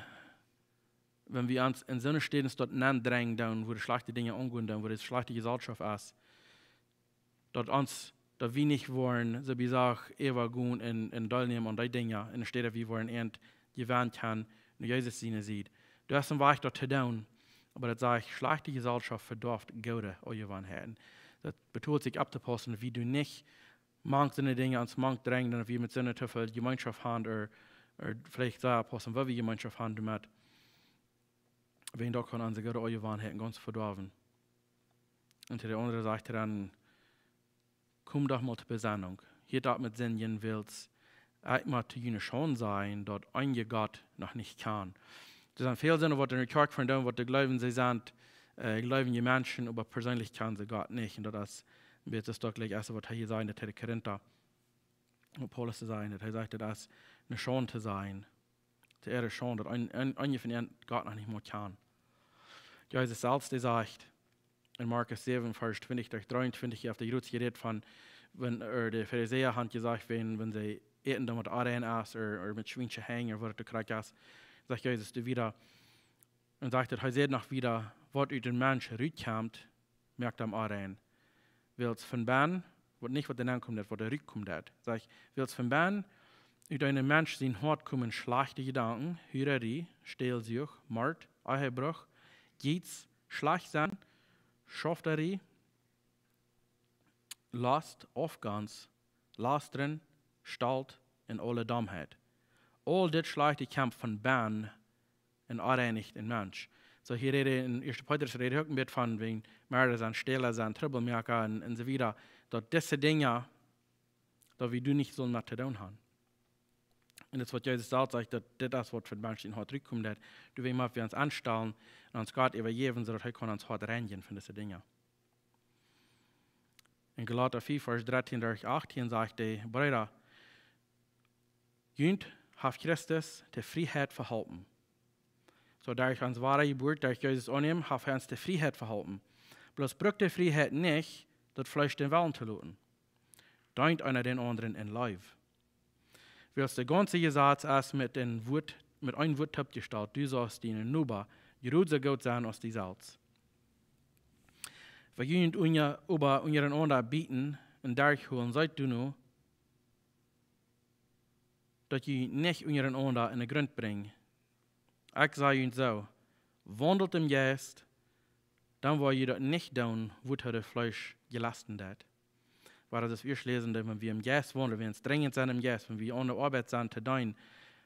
wan wie ons en soone Städen daut nendrenjen doonen, wua de schlajchte Dinja aungonen doonen, wua de schlajchte Jeselschoft es, daut ons, daut wie nich woaren, soo aus ekj säd, äwagonen un, un deelnämen aun dee Dinja, enne Städ wie woaren äant jewennt haben, no Jesus siene Sied. Du hast een Wajch daut to doonen, oba daut sajcht, schlajchte Jeselschoft vedoaft goode Aunjewanheiten. Daut bediet sikj opptopaussen, daut wie doa nich mank soone Dinja ons mank drenjen, daut wie met soone to väl Jemeenschoft haben, ooda, ooda veleicht soo oppaussen, woo wie Jemeenschoft haben doamet. Wäajen daut kaun onse goode Aunjewanheiten gaunz vedoawen. Un to de aundre sajcht hee dan, komt doch mol to Besennunk. Hieet opp met sindjen, wiels ekj mott to june Schaund sajen, daut eena Gott noch nich kjant. Doa sent väl Sinda, waut enne Kjoakj von doonen, waut dee jleewen, see sent, äh, jleewje Menschen, oba perseenlich kjanen see Gott nich. Un daut es een bät daut jlikj es, waut hee hia sajcht, daut hee de Korinta, waut Paulus to sajen haud. Hee sajcht, daut es eene Schaund to sajen. To äare Schaund, daut een, een, eena von an Gott noch nich mol kjant. Jesus selfst, dee sajcht en Markus säwen, Varsch twintich derch dreeuntwintich, hee haft doa groot jerät von, wan, äh, de Farisäa hauden jesajcht, wan, wan see äten dan met onrein es, ooda, ooda met schwiensche Henj, ooda waut et uk krakjt es, sajcht Jesus doa wieda, un sajcht daut, hee säd noch wieda, waut ut een Mensch rutkjemt, moakt am onrein. Wiels von bennen, waut nich waut doa nenkomen deit, waut doa rutkomen deit. Sajcht, wiels von bennen ut een Mensch sien Hoat komen schlajchte Jedanken, Hurarie, Stäaljsucht, Mord, Ehebruch, Jiez, schlajcht sennen, Schoftarie, Lost, Aufgonst, Lastren, Stolt un aule Domheit. Aul dit Schlajchte kjemt von bennen un onreinicht een Mensch. Soo hia rät hee en ieeschte Petrus rät hee uk een bät von, wäajen Merda sennen, Stäla sennen, Trubbelmoaka un, un soo wieda, daut dise Dinja, daut wie doa nich sellen met to doonen haben. Un daut es waut Jesus selfst sajcht, daut dit es waut fa Menschen em Hoat trigjkomen deit. Doawäajen motten wie ons aunstalen un ons Gott äwajäwen, soo daut hee kaun ons Hoat reinijen von dise Dinja. En Galata fief, Varsch dartieen derch achtieen sajcht de Breeda: Junt haft Christus de Frieheit vehalpen. Soo derch ons woare Jeburt, derch Jesus aunnämen, haft hee ons de Frieheit vehalpen. Bloos brukt de Frieheit nich, daut Fleesch dän Wellen to loten. Deent eena dän aundren en Leew. Wiels daut gaunze Jesaz es met een Wuat, met een Wuat toopjestalt: Du saust dienen Noba jrod soo goot sennen aus die selfst. Wan jie junt unja, oba unjarenaunda bieten un derchhoolen, seet doano, daut jie junt nich unjarenaunda en de Grunt brinjen. Ekj saj junt soo: Waundelt em Jeist, dan woa jie daut nich doonen, wuatoo daut Fleesch jelasten deit. Wiels wie ieescht läsen, daut wan wie em Jeist waundlen, wan wie ons drinjent sent em Jeist, wan wie aun de Oabeit sent to deenen,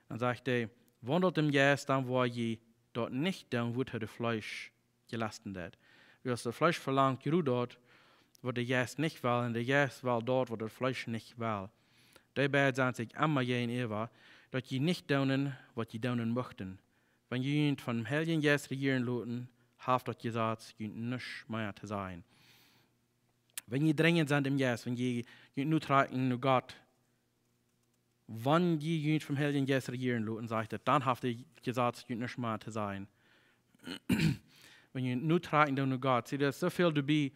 dan sajcht hee: Waundelt em Jeist, dan woa jie daut nich doonen, wuatoo daut Fleesch jelasten deit. Wiels daut Fleesch velangt jrod daut, waut de Jeist nich well, un de Jeist well daut, waut daut Fleesch nich well. Dee beid sent sikj emma jäajenäwa, daut jie nich doonen, waut jie doonen muchten. Wan jie junt vom Heiljen Jeist rejieren loten, haft daut Jesaz junt nuscht mea to sajen. Wan jie drinjent sent em Jeist, wan jie junt notrakjen no Gott, wan jie junt vom Heiljen Jeist rejieren loten, sajcht hee, dan haft daut Jesaz junt nuscht mea to sajen. Wan jie notrakjen doonen no Gott. See, doa es soo väl doabie,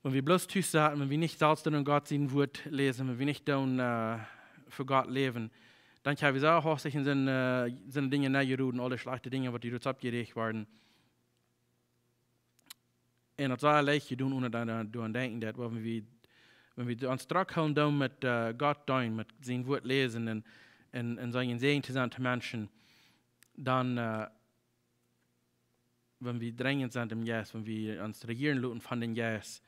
wan wie bloos tus setten, wan wie nich selfst doonen Gott sien Wuat läsen, wan wie nich doonen, äh, fa Gott läwen, dan kjenn wie soo haustich en soone, äh, soone Dinja nenjeroden, aule schlajchte Dinja, waut doa oppjerecht woaren. Un daut es leicht jedonen, onen doa, doa aun denkjen, daut wan wie, wan wie ons drock hoolen doonen met, äh, Gott deenen, met sien Wuat läsen un, un, un sennen een Säajen to sennen to Menschen, dan, äh, wan wie drinjent sent em Jeist, wan wie ons rejieren loten von dän Jeist,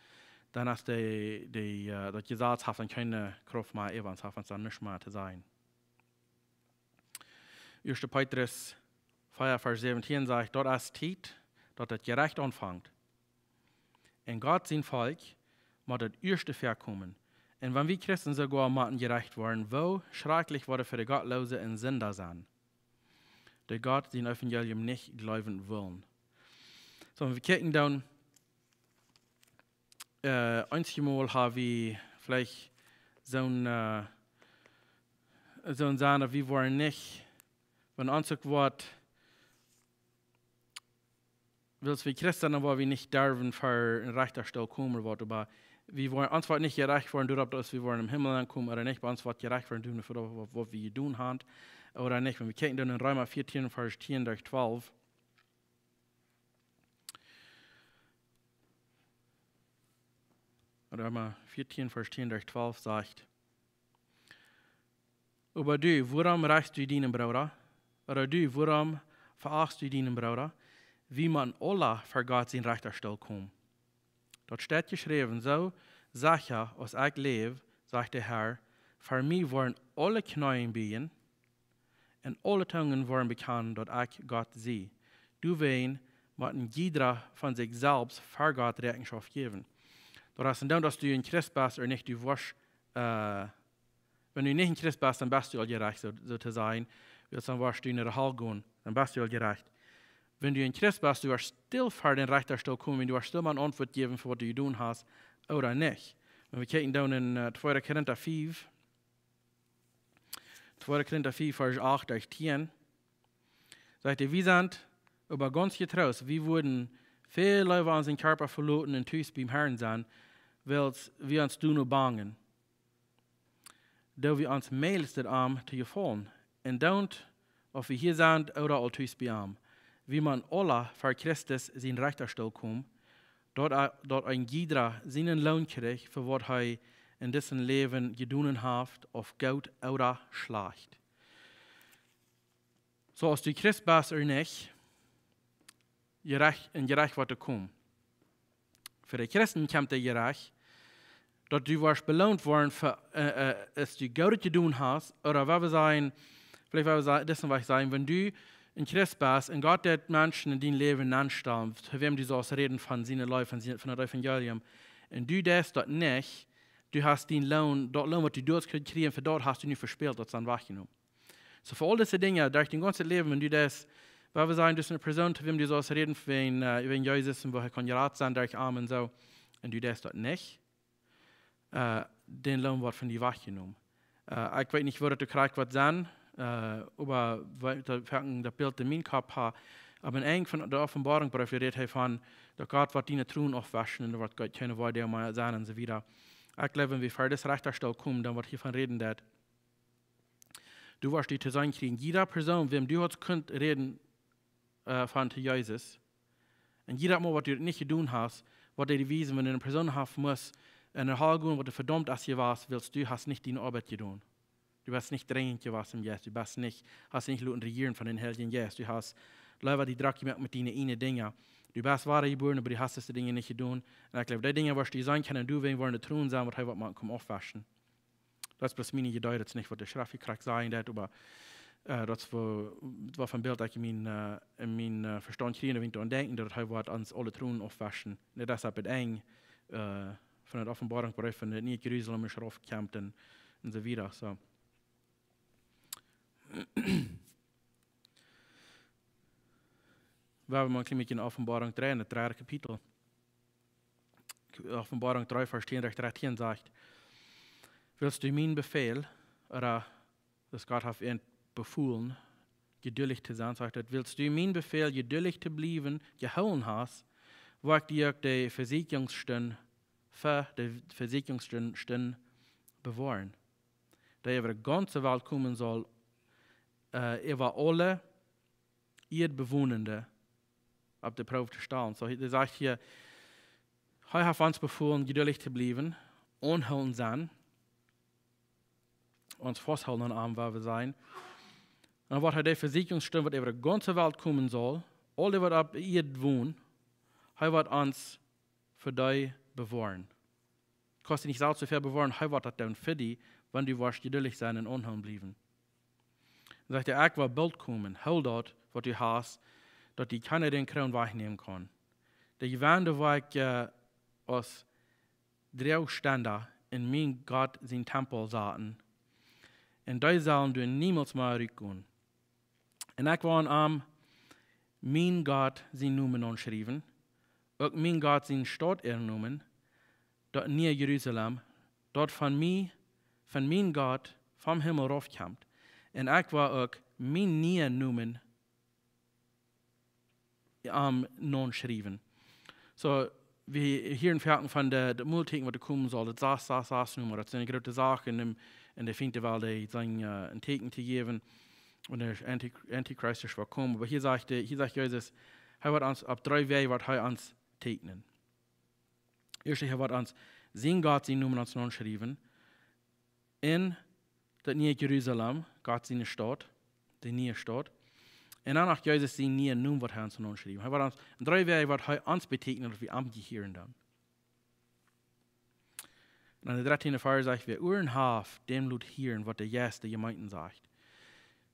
dan es de, de, äh, daut Jesaz haft dan kjeene Krauft mea äwa ons, haft ons dan nuscht mea to sajen. Ieeschte Petrus vea, Varsch säwentieen sajcht: Daut es Tiet, daut daut Jerecht aunfangt. En Gott sien Volkj mott daut ieeschte väakomen. Un wan wie Christen soogoa motten jerecht woaren, woo schrakjlich woat et fa de Gottloose un Sinda sennen, dee Gott sien Evangelium nich jleewen wellen. Soo, wan wie kjikjen dan, äh, eenjemol ha wie veleicht soon, äh, soon Senn, wie woaren nich, wan ons uk woat, wiels wie Christen, dan woa wie nich derwen ver een Rechtastool komen, waut, oba wie woaren, ons woat nich jerecht woaren doaropp, daut wie woaren em Himmel aunkomen ooda nich, oba ons woat jerecht woaren doaropp, waut, waut wie jedonen haben ooda nich. Wan wie kjikjen dan en Reema vieetieen, Varsch tieen derch twalf. Reema vieetieen, Varsch tieen derch twalf sajcht: Oba du, wuarom rechst du dienen Brooda? Ooda du, wuarom veachtst du dienen Brooda? Wie motten aula ver Gott sien Rechtastool komen. Daut steit jeschräwen: Soo secha aus ekj läw, sajcht de Herr, ver mie woaren aule Kjneeen bieejen un aule Tungen woaren bekjanen, daut ekj Gott sie. Doawäajen mott een jiedra von sikj selfst ver Gott Räakjenschoft jäwen. Daut es dan, daut du een Christ best ooda nich, du woascht, äh, wan du nich een Christ best, dan best du aul jerecht, soo, soo to sajen. Wiels dan woascht du en de Hal gonen, dan best du aul jerecht. Wan du een Christ best, du woascht stell ver dän Rechtastool komen, du woascht stell mol een Auntwuat jäwen fa waut du jedonen hast ooda nich. Wan wie kjikjen dan en, äh, tweede Korinta fief, tweede Korinta fief, Varsch acht derch tieen, sajcht hee: Wie sent oba gaunz jetroost, wie wudden väl leewa onsen Kjarpa veloten un tus biem Herrn sennen, wiels wie ons doano bangen, daut wie ons meist aun am to jefaulen. Un daut, auf wie hia sent ooda aul tus bie am, wie motten aula ver Christus sien Rechtastool komen, daut, daut een jiedra sienen Loon kjricht fa waut hee en disem Läwen jedonen haft, auf goot ooda schlajcht. Soo aus du Christ best ooda nich, Jerecht, en Jerecht woat to komen. Fa de Christen kjemt daut Jerecht, daut du woascht beloont woaren fa, äh, äh, aus du Goodet jedonen hast, ooda waut wie sajen, veleicht waut wie sa-, disen Wajch sajen, wan du een Christ best un Gott deit Menschen en dien Läwen nenstalen, to wäm du saust räden von siene Leew, von sien, von daut Evangelium, un du deist daut nich, du hast dien Loon, daut Loon waut du doa hast jekjräajen, fa daut hast du nu vespält, daut es dan wajchjenomen. So fa aul dise Dinja, derch dien gaunzet Läwen, wan du deist, wua wie sajen, du best eene Persoon, to wäm du saust räden wäajen, äh, wäajen Jesus un woo hee kaun jerat sennen derch am un soo, un du deist daut nich, äh, dän Loon woat von die wajchjenomen. Äh, ekj weet nich, woo daut krakjt woat sennen, äh, oba woo daut, daut Bilt en mienen Kopp ha, oba aum Enj von de Openboarunk, Breef, rät hee von, daut Gott woat diene Tronen aufwauschen un doa woat kjeene Woa mea sennen un soo wieda. Ekj jleew, wan wie ver dän Rechtastool komen, dan woat hia von räden daut du woascht die to seenen kjrieen. Jieda Persoon, wäm du hast kunt räden, äh, von to Jesus. Un jiedet Mol, waut du daut nich jedonen hast, woat die wiesen, wan du eene Persoon hast, must en de Hal gonen, waut du vedaumt hast jewast, wiels du hast nich diene Oabeit jedonen. Du best nich drinjent jewast em Jeist. Du best nich, hast nich loten rejieren von dän Heiljen Jeist. Du hast leewa die drock jemoakt met diene ieejne Dinja. Du best wadajebuaren, oba du hast dise Dinja nich jedonen. Un ekj jleew, dee Dinja woascht du seenen kjennen, du, wan woaren de Tronen sennen, waut hee woat moaken, komen aufwauschen. Daut es bloos miene Iedee, daut es nich, waut de Schreft krakjt sajen deit, oba, äh, daut es woo, waut fa een Bilt ekj en mien, äh, en mien, äh, Vestaunt kjrie, wan ekj doaraun denkj, daut hee woat ons aule Tronen aufwauschen. Nä, daut es opp daut Enj, äh, von de Openboarunk, wua hee von daut niee Jerusalem es raufjekomen un, un soo wieda. So. Wie haben mol een kjlien bät en Openboarunk dree, en daut dredde Kapitel. Openboarunk dree, Varsch tieen derch dartieen sajcht: Wiels du mien Befäl, ooda daut Gott haft an befolen, jeduldich to sennen, sajcht hee, wiels du mien Befäl, jeduldich to bliewen, jehoolen hast, woa ekj die uk de Vesieekjungsstund, fa de Vesieekjungsstund, Stund bewoaren, dee äwa de gaunze Welt komen saul, äh, äwa aule Ieedbewonende opp de Proow to stalen. So, hee sajcht hia, hee haft ons befolen, jeduldich to bliewen, aunhoolent sennen, ons fausthoolen aun am, wua wie sent. Un waut hee de Vesieekjungsstund, waut äwa de gaunze Welt komen saul, aul dee, waut opp Ieed wonen, hee woat ons fa dee bewoaren. Kaust die nich selfst soo väl bewoaren, hee woat daut doonen fa die, wan du woascht jeduldich sennen un aunhoolent bliewen. Dan sajcht hee: Ekj woa boolt komen, hool daut, waut du hast, daut die kjeena de Kroon wajchnämen kaun. De Jewenn woa ekj, äh, aus Droagstenda en mien Gott sien Tempel saten, un dee sellen doa niemols mea rutgonen. Un ekj woa aun am mien Gott sien Nomen aunschriewen, uk mien Gott siene Staut äaren Nomen, daut niee Jerusalem, daut von mie, von mien Gott vom Himmel raufkjemt. Un ekj woa uk mienen nieen Nomen am aunschriewen. So, wie hieren foaken von de, de Moltieekjen, waut doa komen saul, daut sas, sas, sas Nomen. Daut sent groote Sachen en, en de Fient well die sajen, äh, een Tieekjen to jäwen, wan de Anti-, Antichrist es woat komen. Oba hia sajcht de, hia sajcht Jesus, hee woat ons opp dree Wäaj woat hee ons tieekjnen. Ieescht, hee woat ons sien Gott sien Nomen ons aunschriewen. En daut niee Jerusalem, Gott siene Staut, de niee Staut. Un dan uk Jesus sien nieen Nomen, waut hee ons aunschriewen. Hee woat ons, en dree Wäaj woat hee ons betieekjnen, daut wie am jehieren dan. Un en de dartieende Varsch sajcht: Wäa Uaren haft, däm lot hieren, waut de Jeist de Jemeenten sajcht.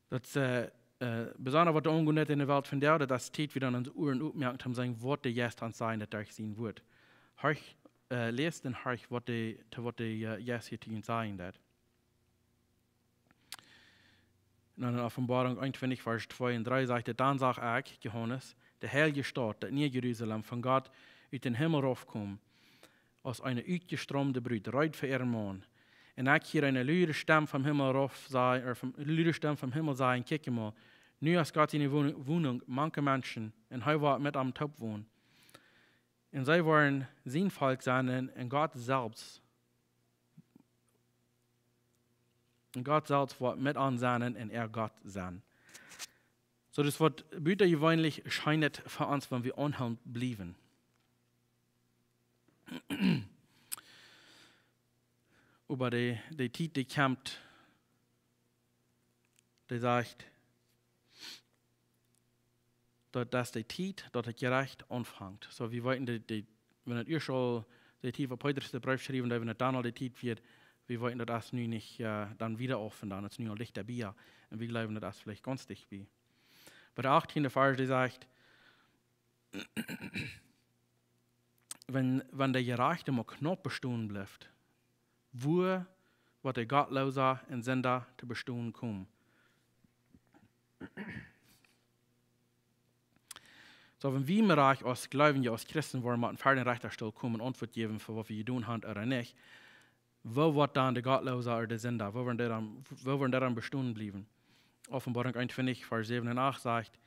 Daut, äh, äh, besonda waut doa aungonen deit en de Welt vondoag, daut es Tiet, wie dan onse Uaren opmoaken, om to seenen, waut de Jeist ons sajen deit derch sien Wuat. Horch, äh, läst un horch, waut de, to waut de, äh, Jeist hia to ons sajen deit. Un dan en Openboarunk eenuntwintich, Varsch twee un dree sajcht et: Dan sach ekj, Johanes, de heilje Staut, daut niee Jerusalem, von Gott ut dän Himmel raufkomen, aus eene utjestroomde Brut, reed fa äaren Maun. Un ekj hieed eene lude Stemm vom Himmel rauf sajen, ooda von, lude Stemm vom Himmel sajen: Kjikj emol, nu es Gott siene Won-, Wonunk mank de Menschen, un hee woat met an toop wonen. Un see woaren sien Volkj sennen, un Gott selfst, un Gott selfst woat met an sennen un äa Gott sennen. So, daut woat butajeweenlich scheen fa ons, wan wie aunhoolent bliewen. Oba de, de Tiet, dee kjemt, dee sajcht, daut, daut es de Tiet, daut daut Jerecht aunfangt. So, wie weeten, de, de, wan et ieescht aul de Tiet, wua Petrus dän Breef schreef, daut wan et dan aul de Tiet wia, wie weeten, daut es nu nich, äh, dan wieda auf un dan es nu aul dicht bie. Un wie jleewen, daut es veleicht gaunz dicht bie. Oba de achttieende Varsch, dee sajcht, wan, wan de Jerajchta mau knaup bestonen blift, woo woat de Gottloosa un Sinda to bestonen komen? Soo, wan wie mau rajcht aus Gleubje, aus Christen, woaren mau ver dän Rechtastool komen, Auntwuat jäwen fa waut wie jedonen haben ooda nich, woo woat dan de Gottloosa ooda de Sinda, woo woaren dee dan, woo woaren dee dan bestonen bliewen? Openboarunk eenuntwintich, Varsch säwen un acht sajcht: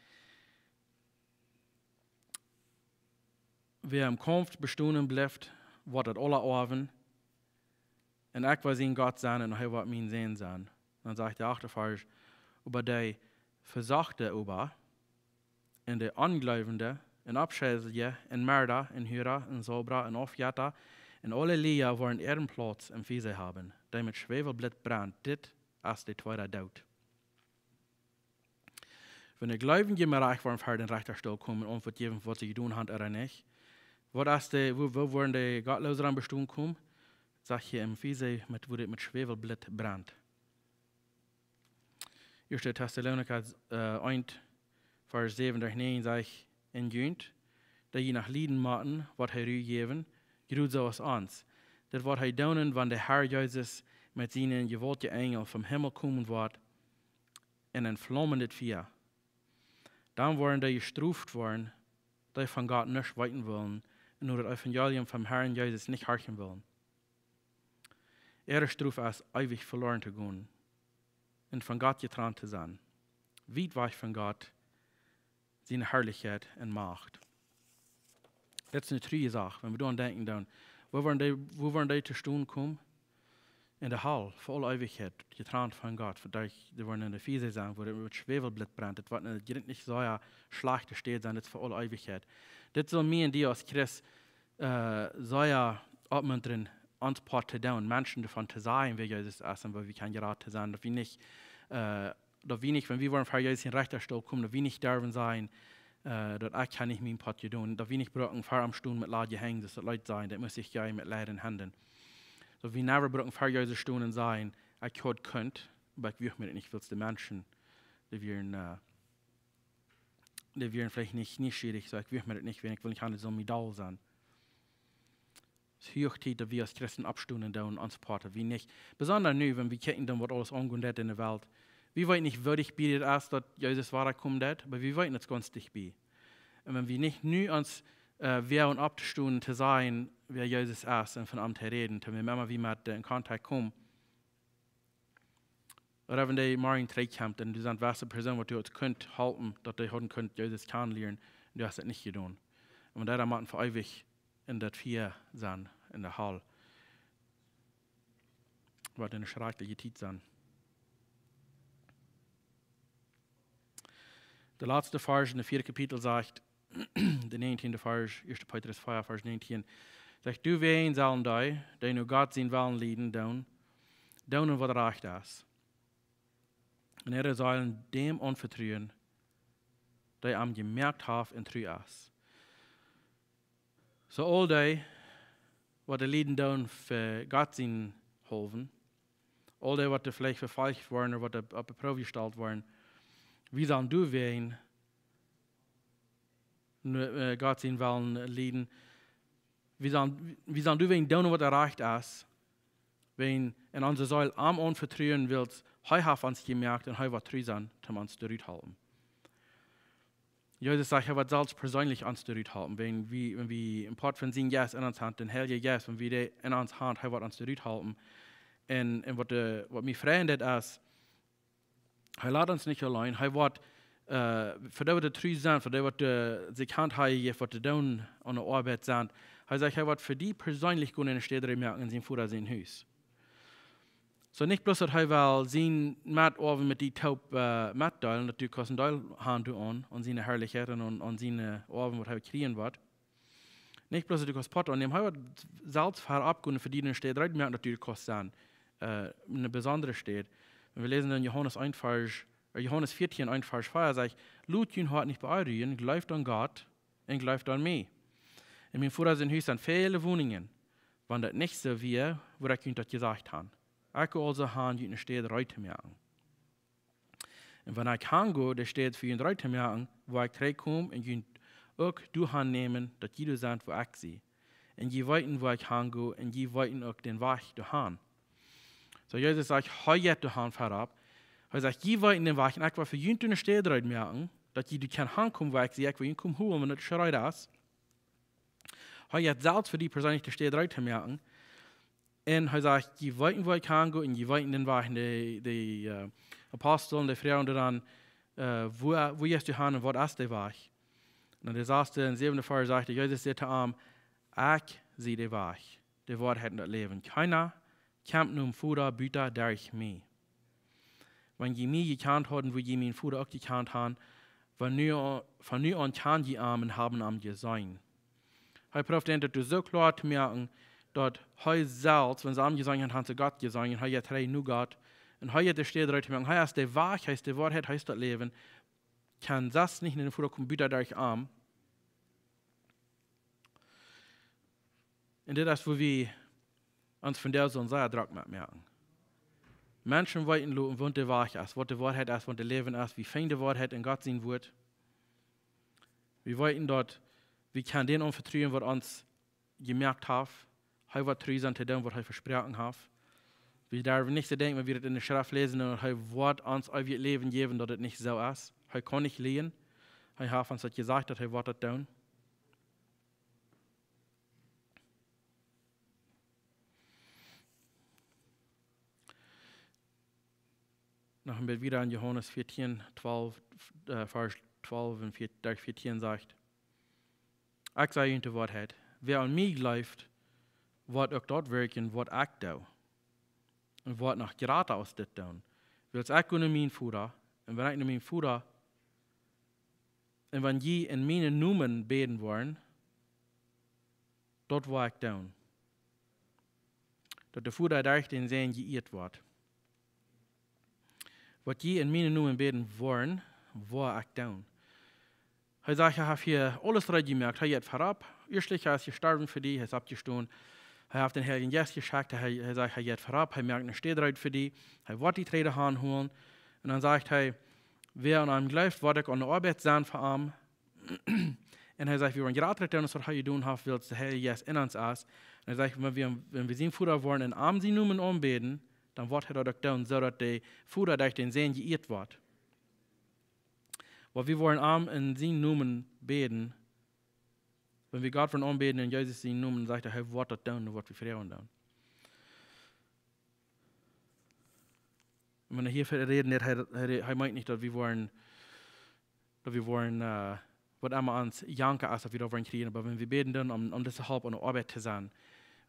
Wäa em Kaumf bestonen blift, woat daut aula oawen. Un ekj woa sien Gott sennen un hee woat mien Sän sennen. Dan sajcht de achte Varsch: Oba de Vesochte oba, un de Onjleewje, un Aufscheidje, un Merda, un Hura, un Saubra, un Aufjetta, un aule Lia woaren äaren Plauz em Fia haben, dee met Schwäwelblit brent. Dit es de tweede Doot. Wan de Gleubje mau rajcht woaren ver dän Rechtastool komen, Auntwuat jäwen fa waut see jedonen haben ooda nich, waut es de, woo, woo woaren de Gottloosa dan bestonen komen? Sajcht hia em Fia, met, woo dit met Schwäwelblit brent. Ieeschte Tessalonicha, äh, eent, Varsch säwen bat näajen sajcht: Un junt, dee jie noch lieden motten, woat hee Ru jäwen, jrod soo aus ons. Dit woat hee doonen, wan de Herr Jesus met sienen jewaultjen Enjel vom Himmel komen woat en een flaumend Fia. Dan woaren dee jestroft woaren, dee von Gott nuscht weeten wellen un no daut Evangelium vom Herrn Jesus nich horchen wellen. Äare Strof es, eewich veloren to gonen un von Gott jetrant to sennen, wiet wajch von Gott, siene Harlichkjeit un Macht. Daut es eene truaje Sach, wan wie doaraun denkjen, dan, woo woaren dee, woo woaren dee to stonen komen? En de Hal, fa aule Eewichkjeit, jetrant von Gott, fa dee, dee woaren en de Fia sennen, wua daut met Schwäwelblit brent. Daut woat eene jrintlich sea schlajchte Städ sennen, daut es fa aule Eewichkjeit. Dit saul mie un die aus Christ, äh, sea oppmuntren, ons Poat to doonen, Menschen doavon to sajen, wäa Jesus es un woo wie kjennen jerat to sennen. Daut wie nich, äh, daut wie nich, wan wie woaren ver Jesus sienen Rechtastool komen, daut wie nich derwen sajen, äh, daut ekj kaun nich mien Poat doonen, daut wie nich brucken ver am stonen met ladje Henj, soo aus daut Leet säd, daut mott ekj je met leere Henj doonen. Daut wie never brucken ver Jesus stonen un sajen: Ekj haud kunt, oba ekj wuag mie daut nich, wiels de Menschen, dee wieren, äh, dee wieren veleicht nich nieschierich, soo, ekj wuag mie daut nich, wan ekj well nich aun soon Medal sennen. Es huach Tiet, daut wie aus Christen oppstonen doonen, ons Poat, wie nich. Besonda nu, wan wie kjikjen doonen, waut aules aungonen deit en de Welt. Wie weeten nich, woo dicht bie daut es, daut Jesus wada komen deit, oba wie weeten, daut es gaunz dicht bie. Un wan wie nich nu ons, äh, woagen opptostonen, to sajen, wäa Jesus es un von am to räden, dan wan wie mau wada met, äh, en Kontakt komen, ooda wan dee morjen trigjkjemt un du sent wea eene Persoon, waut du haudst kunt halpen, daut dee haud kunt Jesus kjanen lieren, un du hast daut nich jedonen. Un wan dee dan motten fa eewich en daut Fia sennen, en de Hal. Woat eene schrakjliche Tiet sennen. De latste Varsch en daut vieede Kapitel sajcht, de näajentieende Varsch, ieeschte Petrus vea, Varsch näajentieen, sajcht: Doawäajen sellen dee, dee no Gott sienen Wellen lieden doonen, doonen waut rajcht es, un äare Seelen däm aunvetruen, dee am jemoakt haft un tru es. Soo aul dee, waut doa lieden doonen fa Gott sienen haulwen, aul dee, waut doa veleicht vefolcht woaren ooda waut doa opp de Proow jestalt woaren, wie sellen doawäajen, äh, Gott sienen Wellen lieden. Wie sellen, wie sellen doawäajen doonen, waut rajcht es, wäajen wie onse Seel am aunvetruen, wiels hee haft ons jemoakt un hee woat tru sennen, om ons doarut to halpen. Jesus sajcht, hee woat selfst perseenlich ons doarut halpen. Wan wie, wan wie een Poat von sienen Jeist en ons haben, dän Heiljen Jeist, wan wie dän en ons haben, hee woat ons doarut halpen. Un, un waut de, waut mie freit, daut es, hee lat ons nich auleen. Hee woat, äh, fa dee, waut tru sent, fa dee, waut, äh, sikj Haunt haben, waut to doonen aun de Oabeit sent. Hee sajcht, hee woat fa die perseenlich gonen en eene Städ reed moaken en sienen Voda sien Hus. Soo nich bloos, daut hee well siene Metoabeit met die toop, äh, metdeelen, daut du kaust een Deel haben doaraun, aun siene Harlichkjeit un aun, aun siene Oabeit, waut hee kjrieen woat. Nich bloos, daut du kaust Poat aunnämen, hee woat selfst verop gonen fa die en eene Städ reed moaken, daut du kaust sennen, äh, eene besondre Städ. Wan wie läsen en Johanes eent Varsch, äh, Johanes vieetieen eent Varsch vea, sajcht: Lot jun Hoat nich beonrujen, jleeft aun Gott un jleeft aun mie. En mien Voda sien Hus sent väle Woninjen. Wan daut nich soo wia, wudd ekj junt daut jesajcht haben. Ekj well aulsoo gonen, junt eene Städ reed to moaken. Un wan ekj han go, de Städ fa junt reed to moaken, woa ekj trigjkomen un junt uk doahan nämen, daut jie doa sent, wua ekj sie. Un jie weeten, wua ekj han go, un jie weeten uk dän Wajch doahan. Soo Jesus sajcht, hee jeit doahan verop. Hee sajcht, jie weeten dän Wajch, un ekj woa fa junt eene Städ reed moaken. daut jie doa kjennen hankomen, wua ekj sie, ekj well junt komen holen, wan daut schreet es. Hee jeit selfst fa die perseenlich de Städ reed to moaken. Un hee sajcht, jie weeten, wua ekj hango, un jie weeten dän Wajch. Un de, de, äh, Apostel un de Frues un dan, äh, wua, wua jeist du han un waut es de Wajch? Un de sasde un säwende Varsch sajcht, Jesus säd to am: Ekj sie de Wajch, de Woarheit un daut Läwen. Kjeena kjemt nom Voda buta derch mie. Wan jie mie jekjant hauden, wudd jie mienen Voda uk jekjant han. Von nu, von nu aun kjanen jie am un haben am jeseenen. Hee prooft an daut soo kloa to moaken, daut hee selfst, wan see am jeseenen han, han see Gott jeseenen, hee jeit trigj no Gott. Un hee jeit de Städ reed to moaken, hee es de Wajch, hee es de Woarheit, hee es daut Läwen. Kjeena es nich no dän Voda komen buta derch am. Un dit es, wua wie ons vondoag soo sea drock met moaken. Menschen weeten loten, waut de Wajch es, waut de Woarheit es, waut daut Läwen es. Wie finjen de Woarheit en Gott sien Wort. Wie weeten daut, wie kjennen dän aunvetruen, waut ons jemoakt haft. Hee woat tru sennen to doonen, waut hee vesproaken haft. Wie derwen nich soo denkjen, wan wie daut en de Schreft läsen, daut hee woat ons eewjet Läwen jäwen, daut et nich soo es. Hee kaun nich lieejen. Hee haft ons daut jesajcht, daut hee woat daut doonen. Noch een bät wieda en Johanes vieetieen, twalf, äh, Varsch twalf un veer, derch vieetieen sajcht: Ekj saj junt de Woarheit, wäa aun mie jleeft, woat uk daut wirkjen, waut ekj doo. Un woat noch jrata aus dit doonen. Wiels ekj go no mienen Voda, un wan ekj no mienen Voda, un wan jie en mienen Nomen bäden woaren, daut woa ekj doonen. Daut de Voda derch dän Sän jeieet woat. Waut jie en mienen Nomen bäden woaren, woa ekj doonen. Hee sajcht, hee haft hia aules reed jemoakt. Hee jeit verop. Ieeschtlich, hee es jestorwen fa die, hee es oppjestonen. Hee haft dän Heiljen Jeist jeschekjt. Hee, hee sajcht, hee jeit verop. Hee moakt ne Städ reed fa die. Hee woat die trigj han holen. Un dan sajcht hee, wäa aun am jleeft, woat uk aun de Oabeit sennen fa am. Un hee sajcht, wie woaren jrata doonen, aus waut hee jedonen haft, wiels de Heilje Jeist en ons es. Un hee sajcht, wan wie, wan wie sien Voda woaren en am sienen Nomen aunbäden, dan woat hee daut uk doonen, soo daut de Voda derch dän Sän jeieet woat. Wan wie woaren am en sienen Nomen bäden, wan wie Gott woaren aunbäden en Jesus sienen Nomen, sajcht hee, hee woat daut doonen, waut wie froagen doonen. Un wan hee hia räden deit, hee, hee, hee meent nich, daut wie woaren, daut wie woaren, äh, waut emma ons jankat es, daut wie daut woaren kjrieen, oba wan wie bäden doonen, om, om dise Help aun de Oabeit to sennen.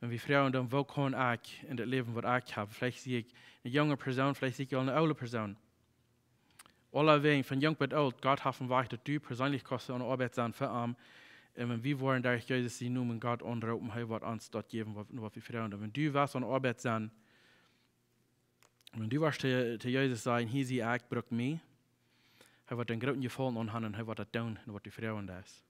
Wan wie froagen doonen, woo kaun ekj en daut Läwen, waut ekj hab? Veleicht sie ekj eene junge Persoon, veleicht sie ekj aul eene oole Persoon. Aulawäajen, von junk bat oolt, Gott haft een Wajch, daut du perseenlich kaust aun de Oabeit sennen fa am. Un wan wie woaren derch Jesus sienen Nomen Gott aunroopen, hee woat ons daut jäwen, waut, waut wie froagen doonen. Wan du west aun de Oabeit sennen, wan du woascht to, to Jesus sajen, hia sie ekj, bruck mie, hee woat een grooten Jefaulen aun die han un hee woat daut doonen, waut du froagen deist.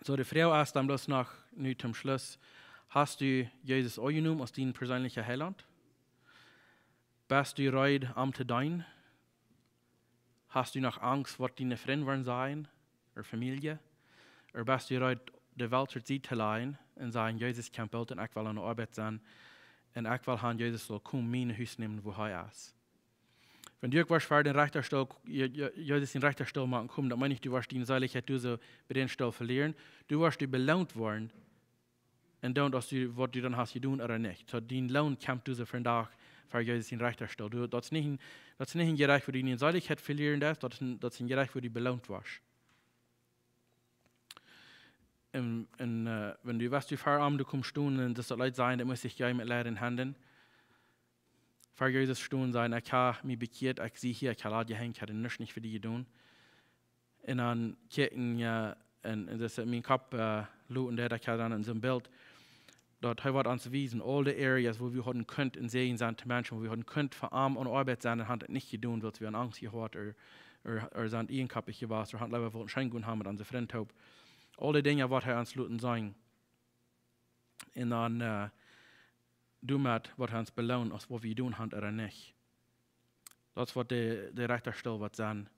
Soo, de Froag es dan bloos noch nu toom Schluss: Hast du Jesus aunjenomen aus dien perseenlicha Heilaunt? Best du reed, am to deenen? Hast du noch Angst, waut diene Frind woaren sajen, ooda Famielje? Ooda best du reed, de Welt to Sied to lajen un sajen, Jesus kjemt boolt un ekj well aun de Oabeit sennen un ekj well han, Jesus saul komen, mie no Hus nämen, wua hee es? Wan du uk woascht ver dän Rechtastool, Je-, Je-, Jesus sienen Rechtastool motten komen, daut meent nich, du woascht diene Seelichkjeit doa soo bie dän Stool velieren. Du woascht doa beloont woaren, un dan, aus du, waut du dan hast jedonen ooda nich. Soo, dien Loon kjemt doa soo vondoag ver Jesus sienen Rechtastool. Du, daut es nich een, daut es nich een Jerecht, wua du diene Seelichkjeit velieren deist, daut es een, daut es een Jerecht, wua du beloont woascht. Un, un, äh, wan du west, du ver am, du kjemst stonen, un daut Leet sajen, daut mott ekj jie met leere Haunt ver Jesus stonen, sajen, ekj hab mie bekjieet, ekj sie hia, ekj hab Lat jehangt, ekj hab nuscht nich fa die jedonen. Un dan kjikjen, jo, un, un daut es mien Kopp, äh, loten, daut ekj hab dan en soon Bilt, daut hee woat ons wiesen, aul de areas, wua wie hauden kunt een Säajen sennen to Menschen, wua wie hauden kunt fa am aun de Oabeit sennen, un han daut nich jedonen, wiels wie aun Angst jehaut, ooda, ooda, ooda sent ieejenkoppich jewast, ooda han leewa wullt scheen gonen han met onse Frind toop. Aul de Dinja, waut hee ons loten seenen. Un dan, äh, doamet woat hee ons beloonen, aus waut wie jedonen han ooda nich. Daut es waut de, de Rechtastool woat sennen.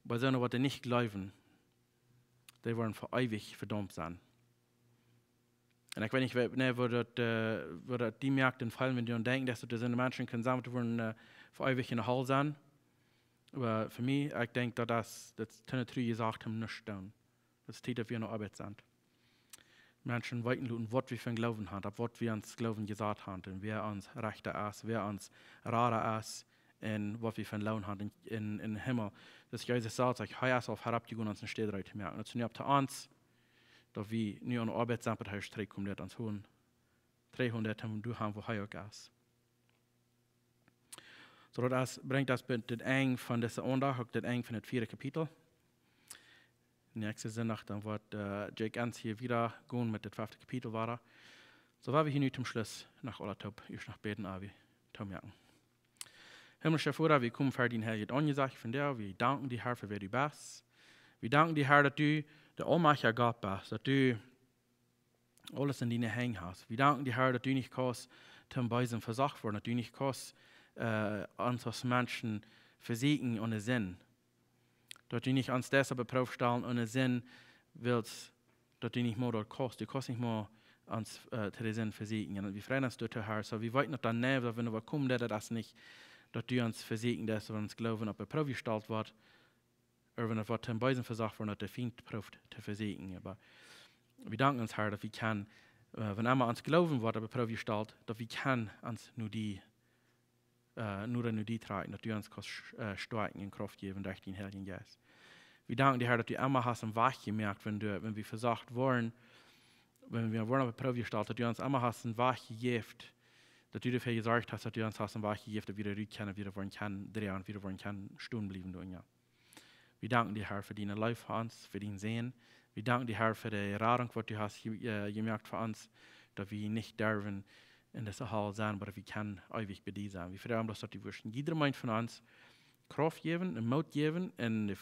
Bie soone, waut dee nich jleewen, dee woaren fa eewich vedaumt sennen. Un ekj weet nich, woo, nä, woo daut, äh, woo daut die moakt un feelen, wan du aun denkjst, daut doa soone Menschen kjennen sennen, waut woaren, äh, fa eewich enne Hal sennen. Oba fa mie, ekj denkj, daut es, daut es too true jesajcht, om nuscht to doonen. Daut es Tiet, daut wie aun de Oabeit sent. Menschen weeten loten, waut wie fa een Gloowen haben, opp waut wie ons Gloowen jesat haben, un wäa ons Rechta es, wäa ons Rada es, un waut wie fa een Loon haben en, en, em Himmel. Daut Jesus sajcht, hee es aul verop jegonen, ons eene Städ reed to moaken. Daut es nu opp to ons, daut wie nu aun de Oabeit sent, bat hee trigj kjemt, daut ons holen, trigj holen, daut hee doa haben, wua hee uk es. Soo, daut es, brinjt ons bat daut Enj von dise Aundacht, uk daut Enj von daut vieede Kapitel. Näakjsten Sindach dan woat, äh, Jake Enns hia wieda gonen met daut fefte Kapitel wieda. Soo, woa wie hia nu toom Schluss noch aula toop, ieescht noch bäden, ea wie toom moaken. Himmlischa Voda, wie komen ver dien heiljet Aunjesecht vondoag. Wie danken die, Herr, fa wäa du best. Wie danken die, Herr, daut du de aulmajchtja Gott best, daut du aules en diene Henj hast. Wie danken die, Herr, daut du nich kaust toom Beesen vesocht woaren, daut du nich kaust, äh, ons aus Menschen vesieekjen aun de Sind. Daut du nich ons deist opp de Proow stalen aun de Sind, wiels daut du nich mea daut kaust. Du kaust nich mea ons, äh, to de Sind vesieekjen. Un wie freien ons doatoo, Herr. Soo, wie weeten daut dan, nä, daut wan wie komen, daut, daut es nich, daut du ons vesieekjen deist, wan ons Gloowen opp de Proow jestalt woat, ooda wan daut woat toom Beesen vesocht woaren, daut de Fient prooft to vesieekjen. Oba wie danken ons, Herr, daut wie kjennen, äh, wan emma ons Gloowen woat opp de Proow jestalt, daut wie kjennen ons no die, äh, no de, no die trakjen, daut du ons kaust, äh, stoakjen un Krauft jäwen derch dienen Heiljen Jeist. Wie danken die, Herr, daut du emma hast een Wajch jemoakt, wan du, wan wie vesocht woaren, wan wie woaren opp de Proow jestalt, daut du ons emma hast een Wajch jejäft, daut du doafäa jesorcht hast, daut du ons hast een Wajch jejäft, daut wie doa rut kjennen, wie doa woaren kjennen dreien, wie doa woaren kjennen stonen bliewen, du, jo. Wie danken die, Herr, fa diene Leew fa ons, fa dienen Sän. Wie danken die, Herr, fa de Radunk, waut du hast je-, äh, jemoakt fa ons, daut wie nich derwen en dise Hal sennen, oba daut wie kjennen eewich bie die sennen. Wie freien ons, daut du woascht jiedrem eenen von ons Krauft jäwen un Moot jäwen un de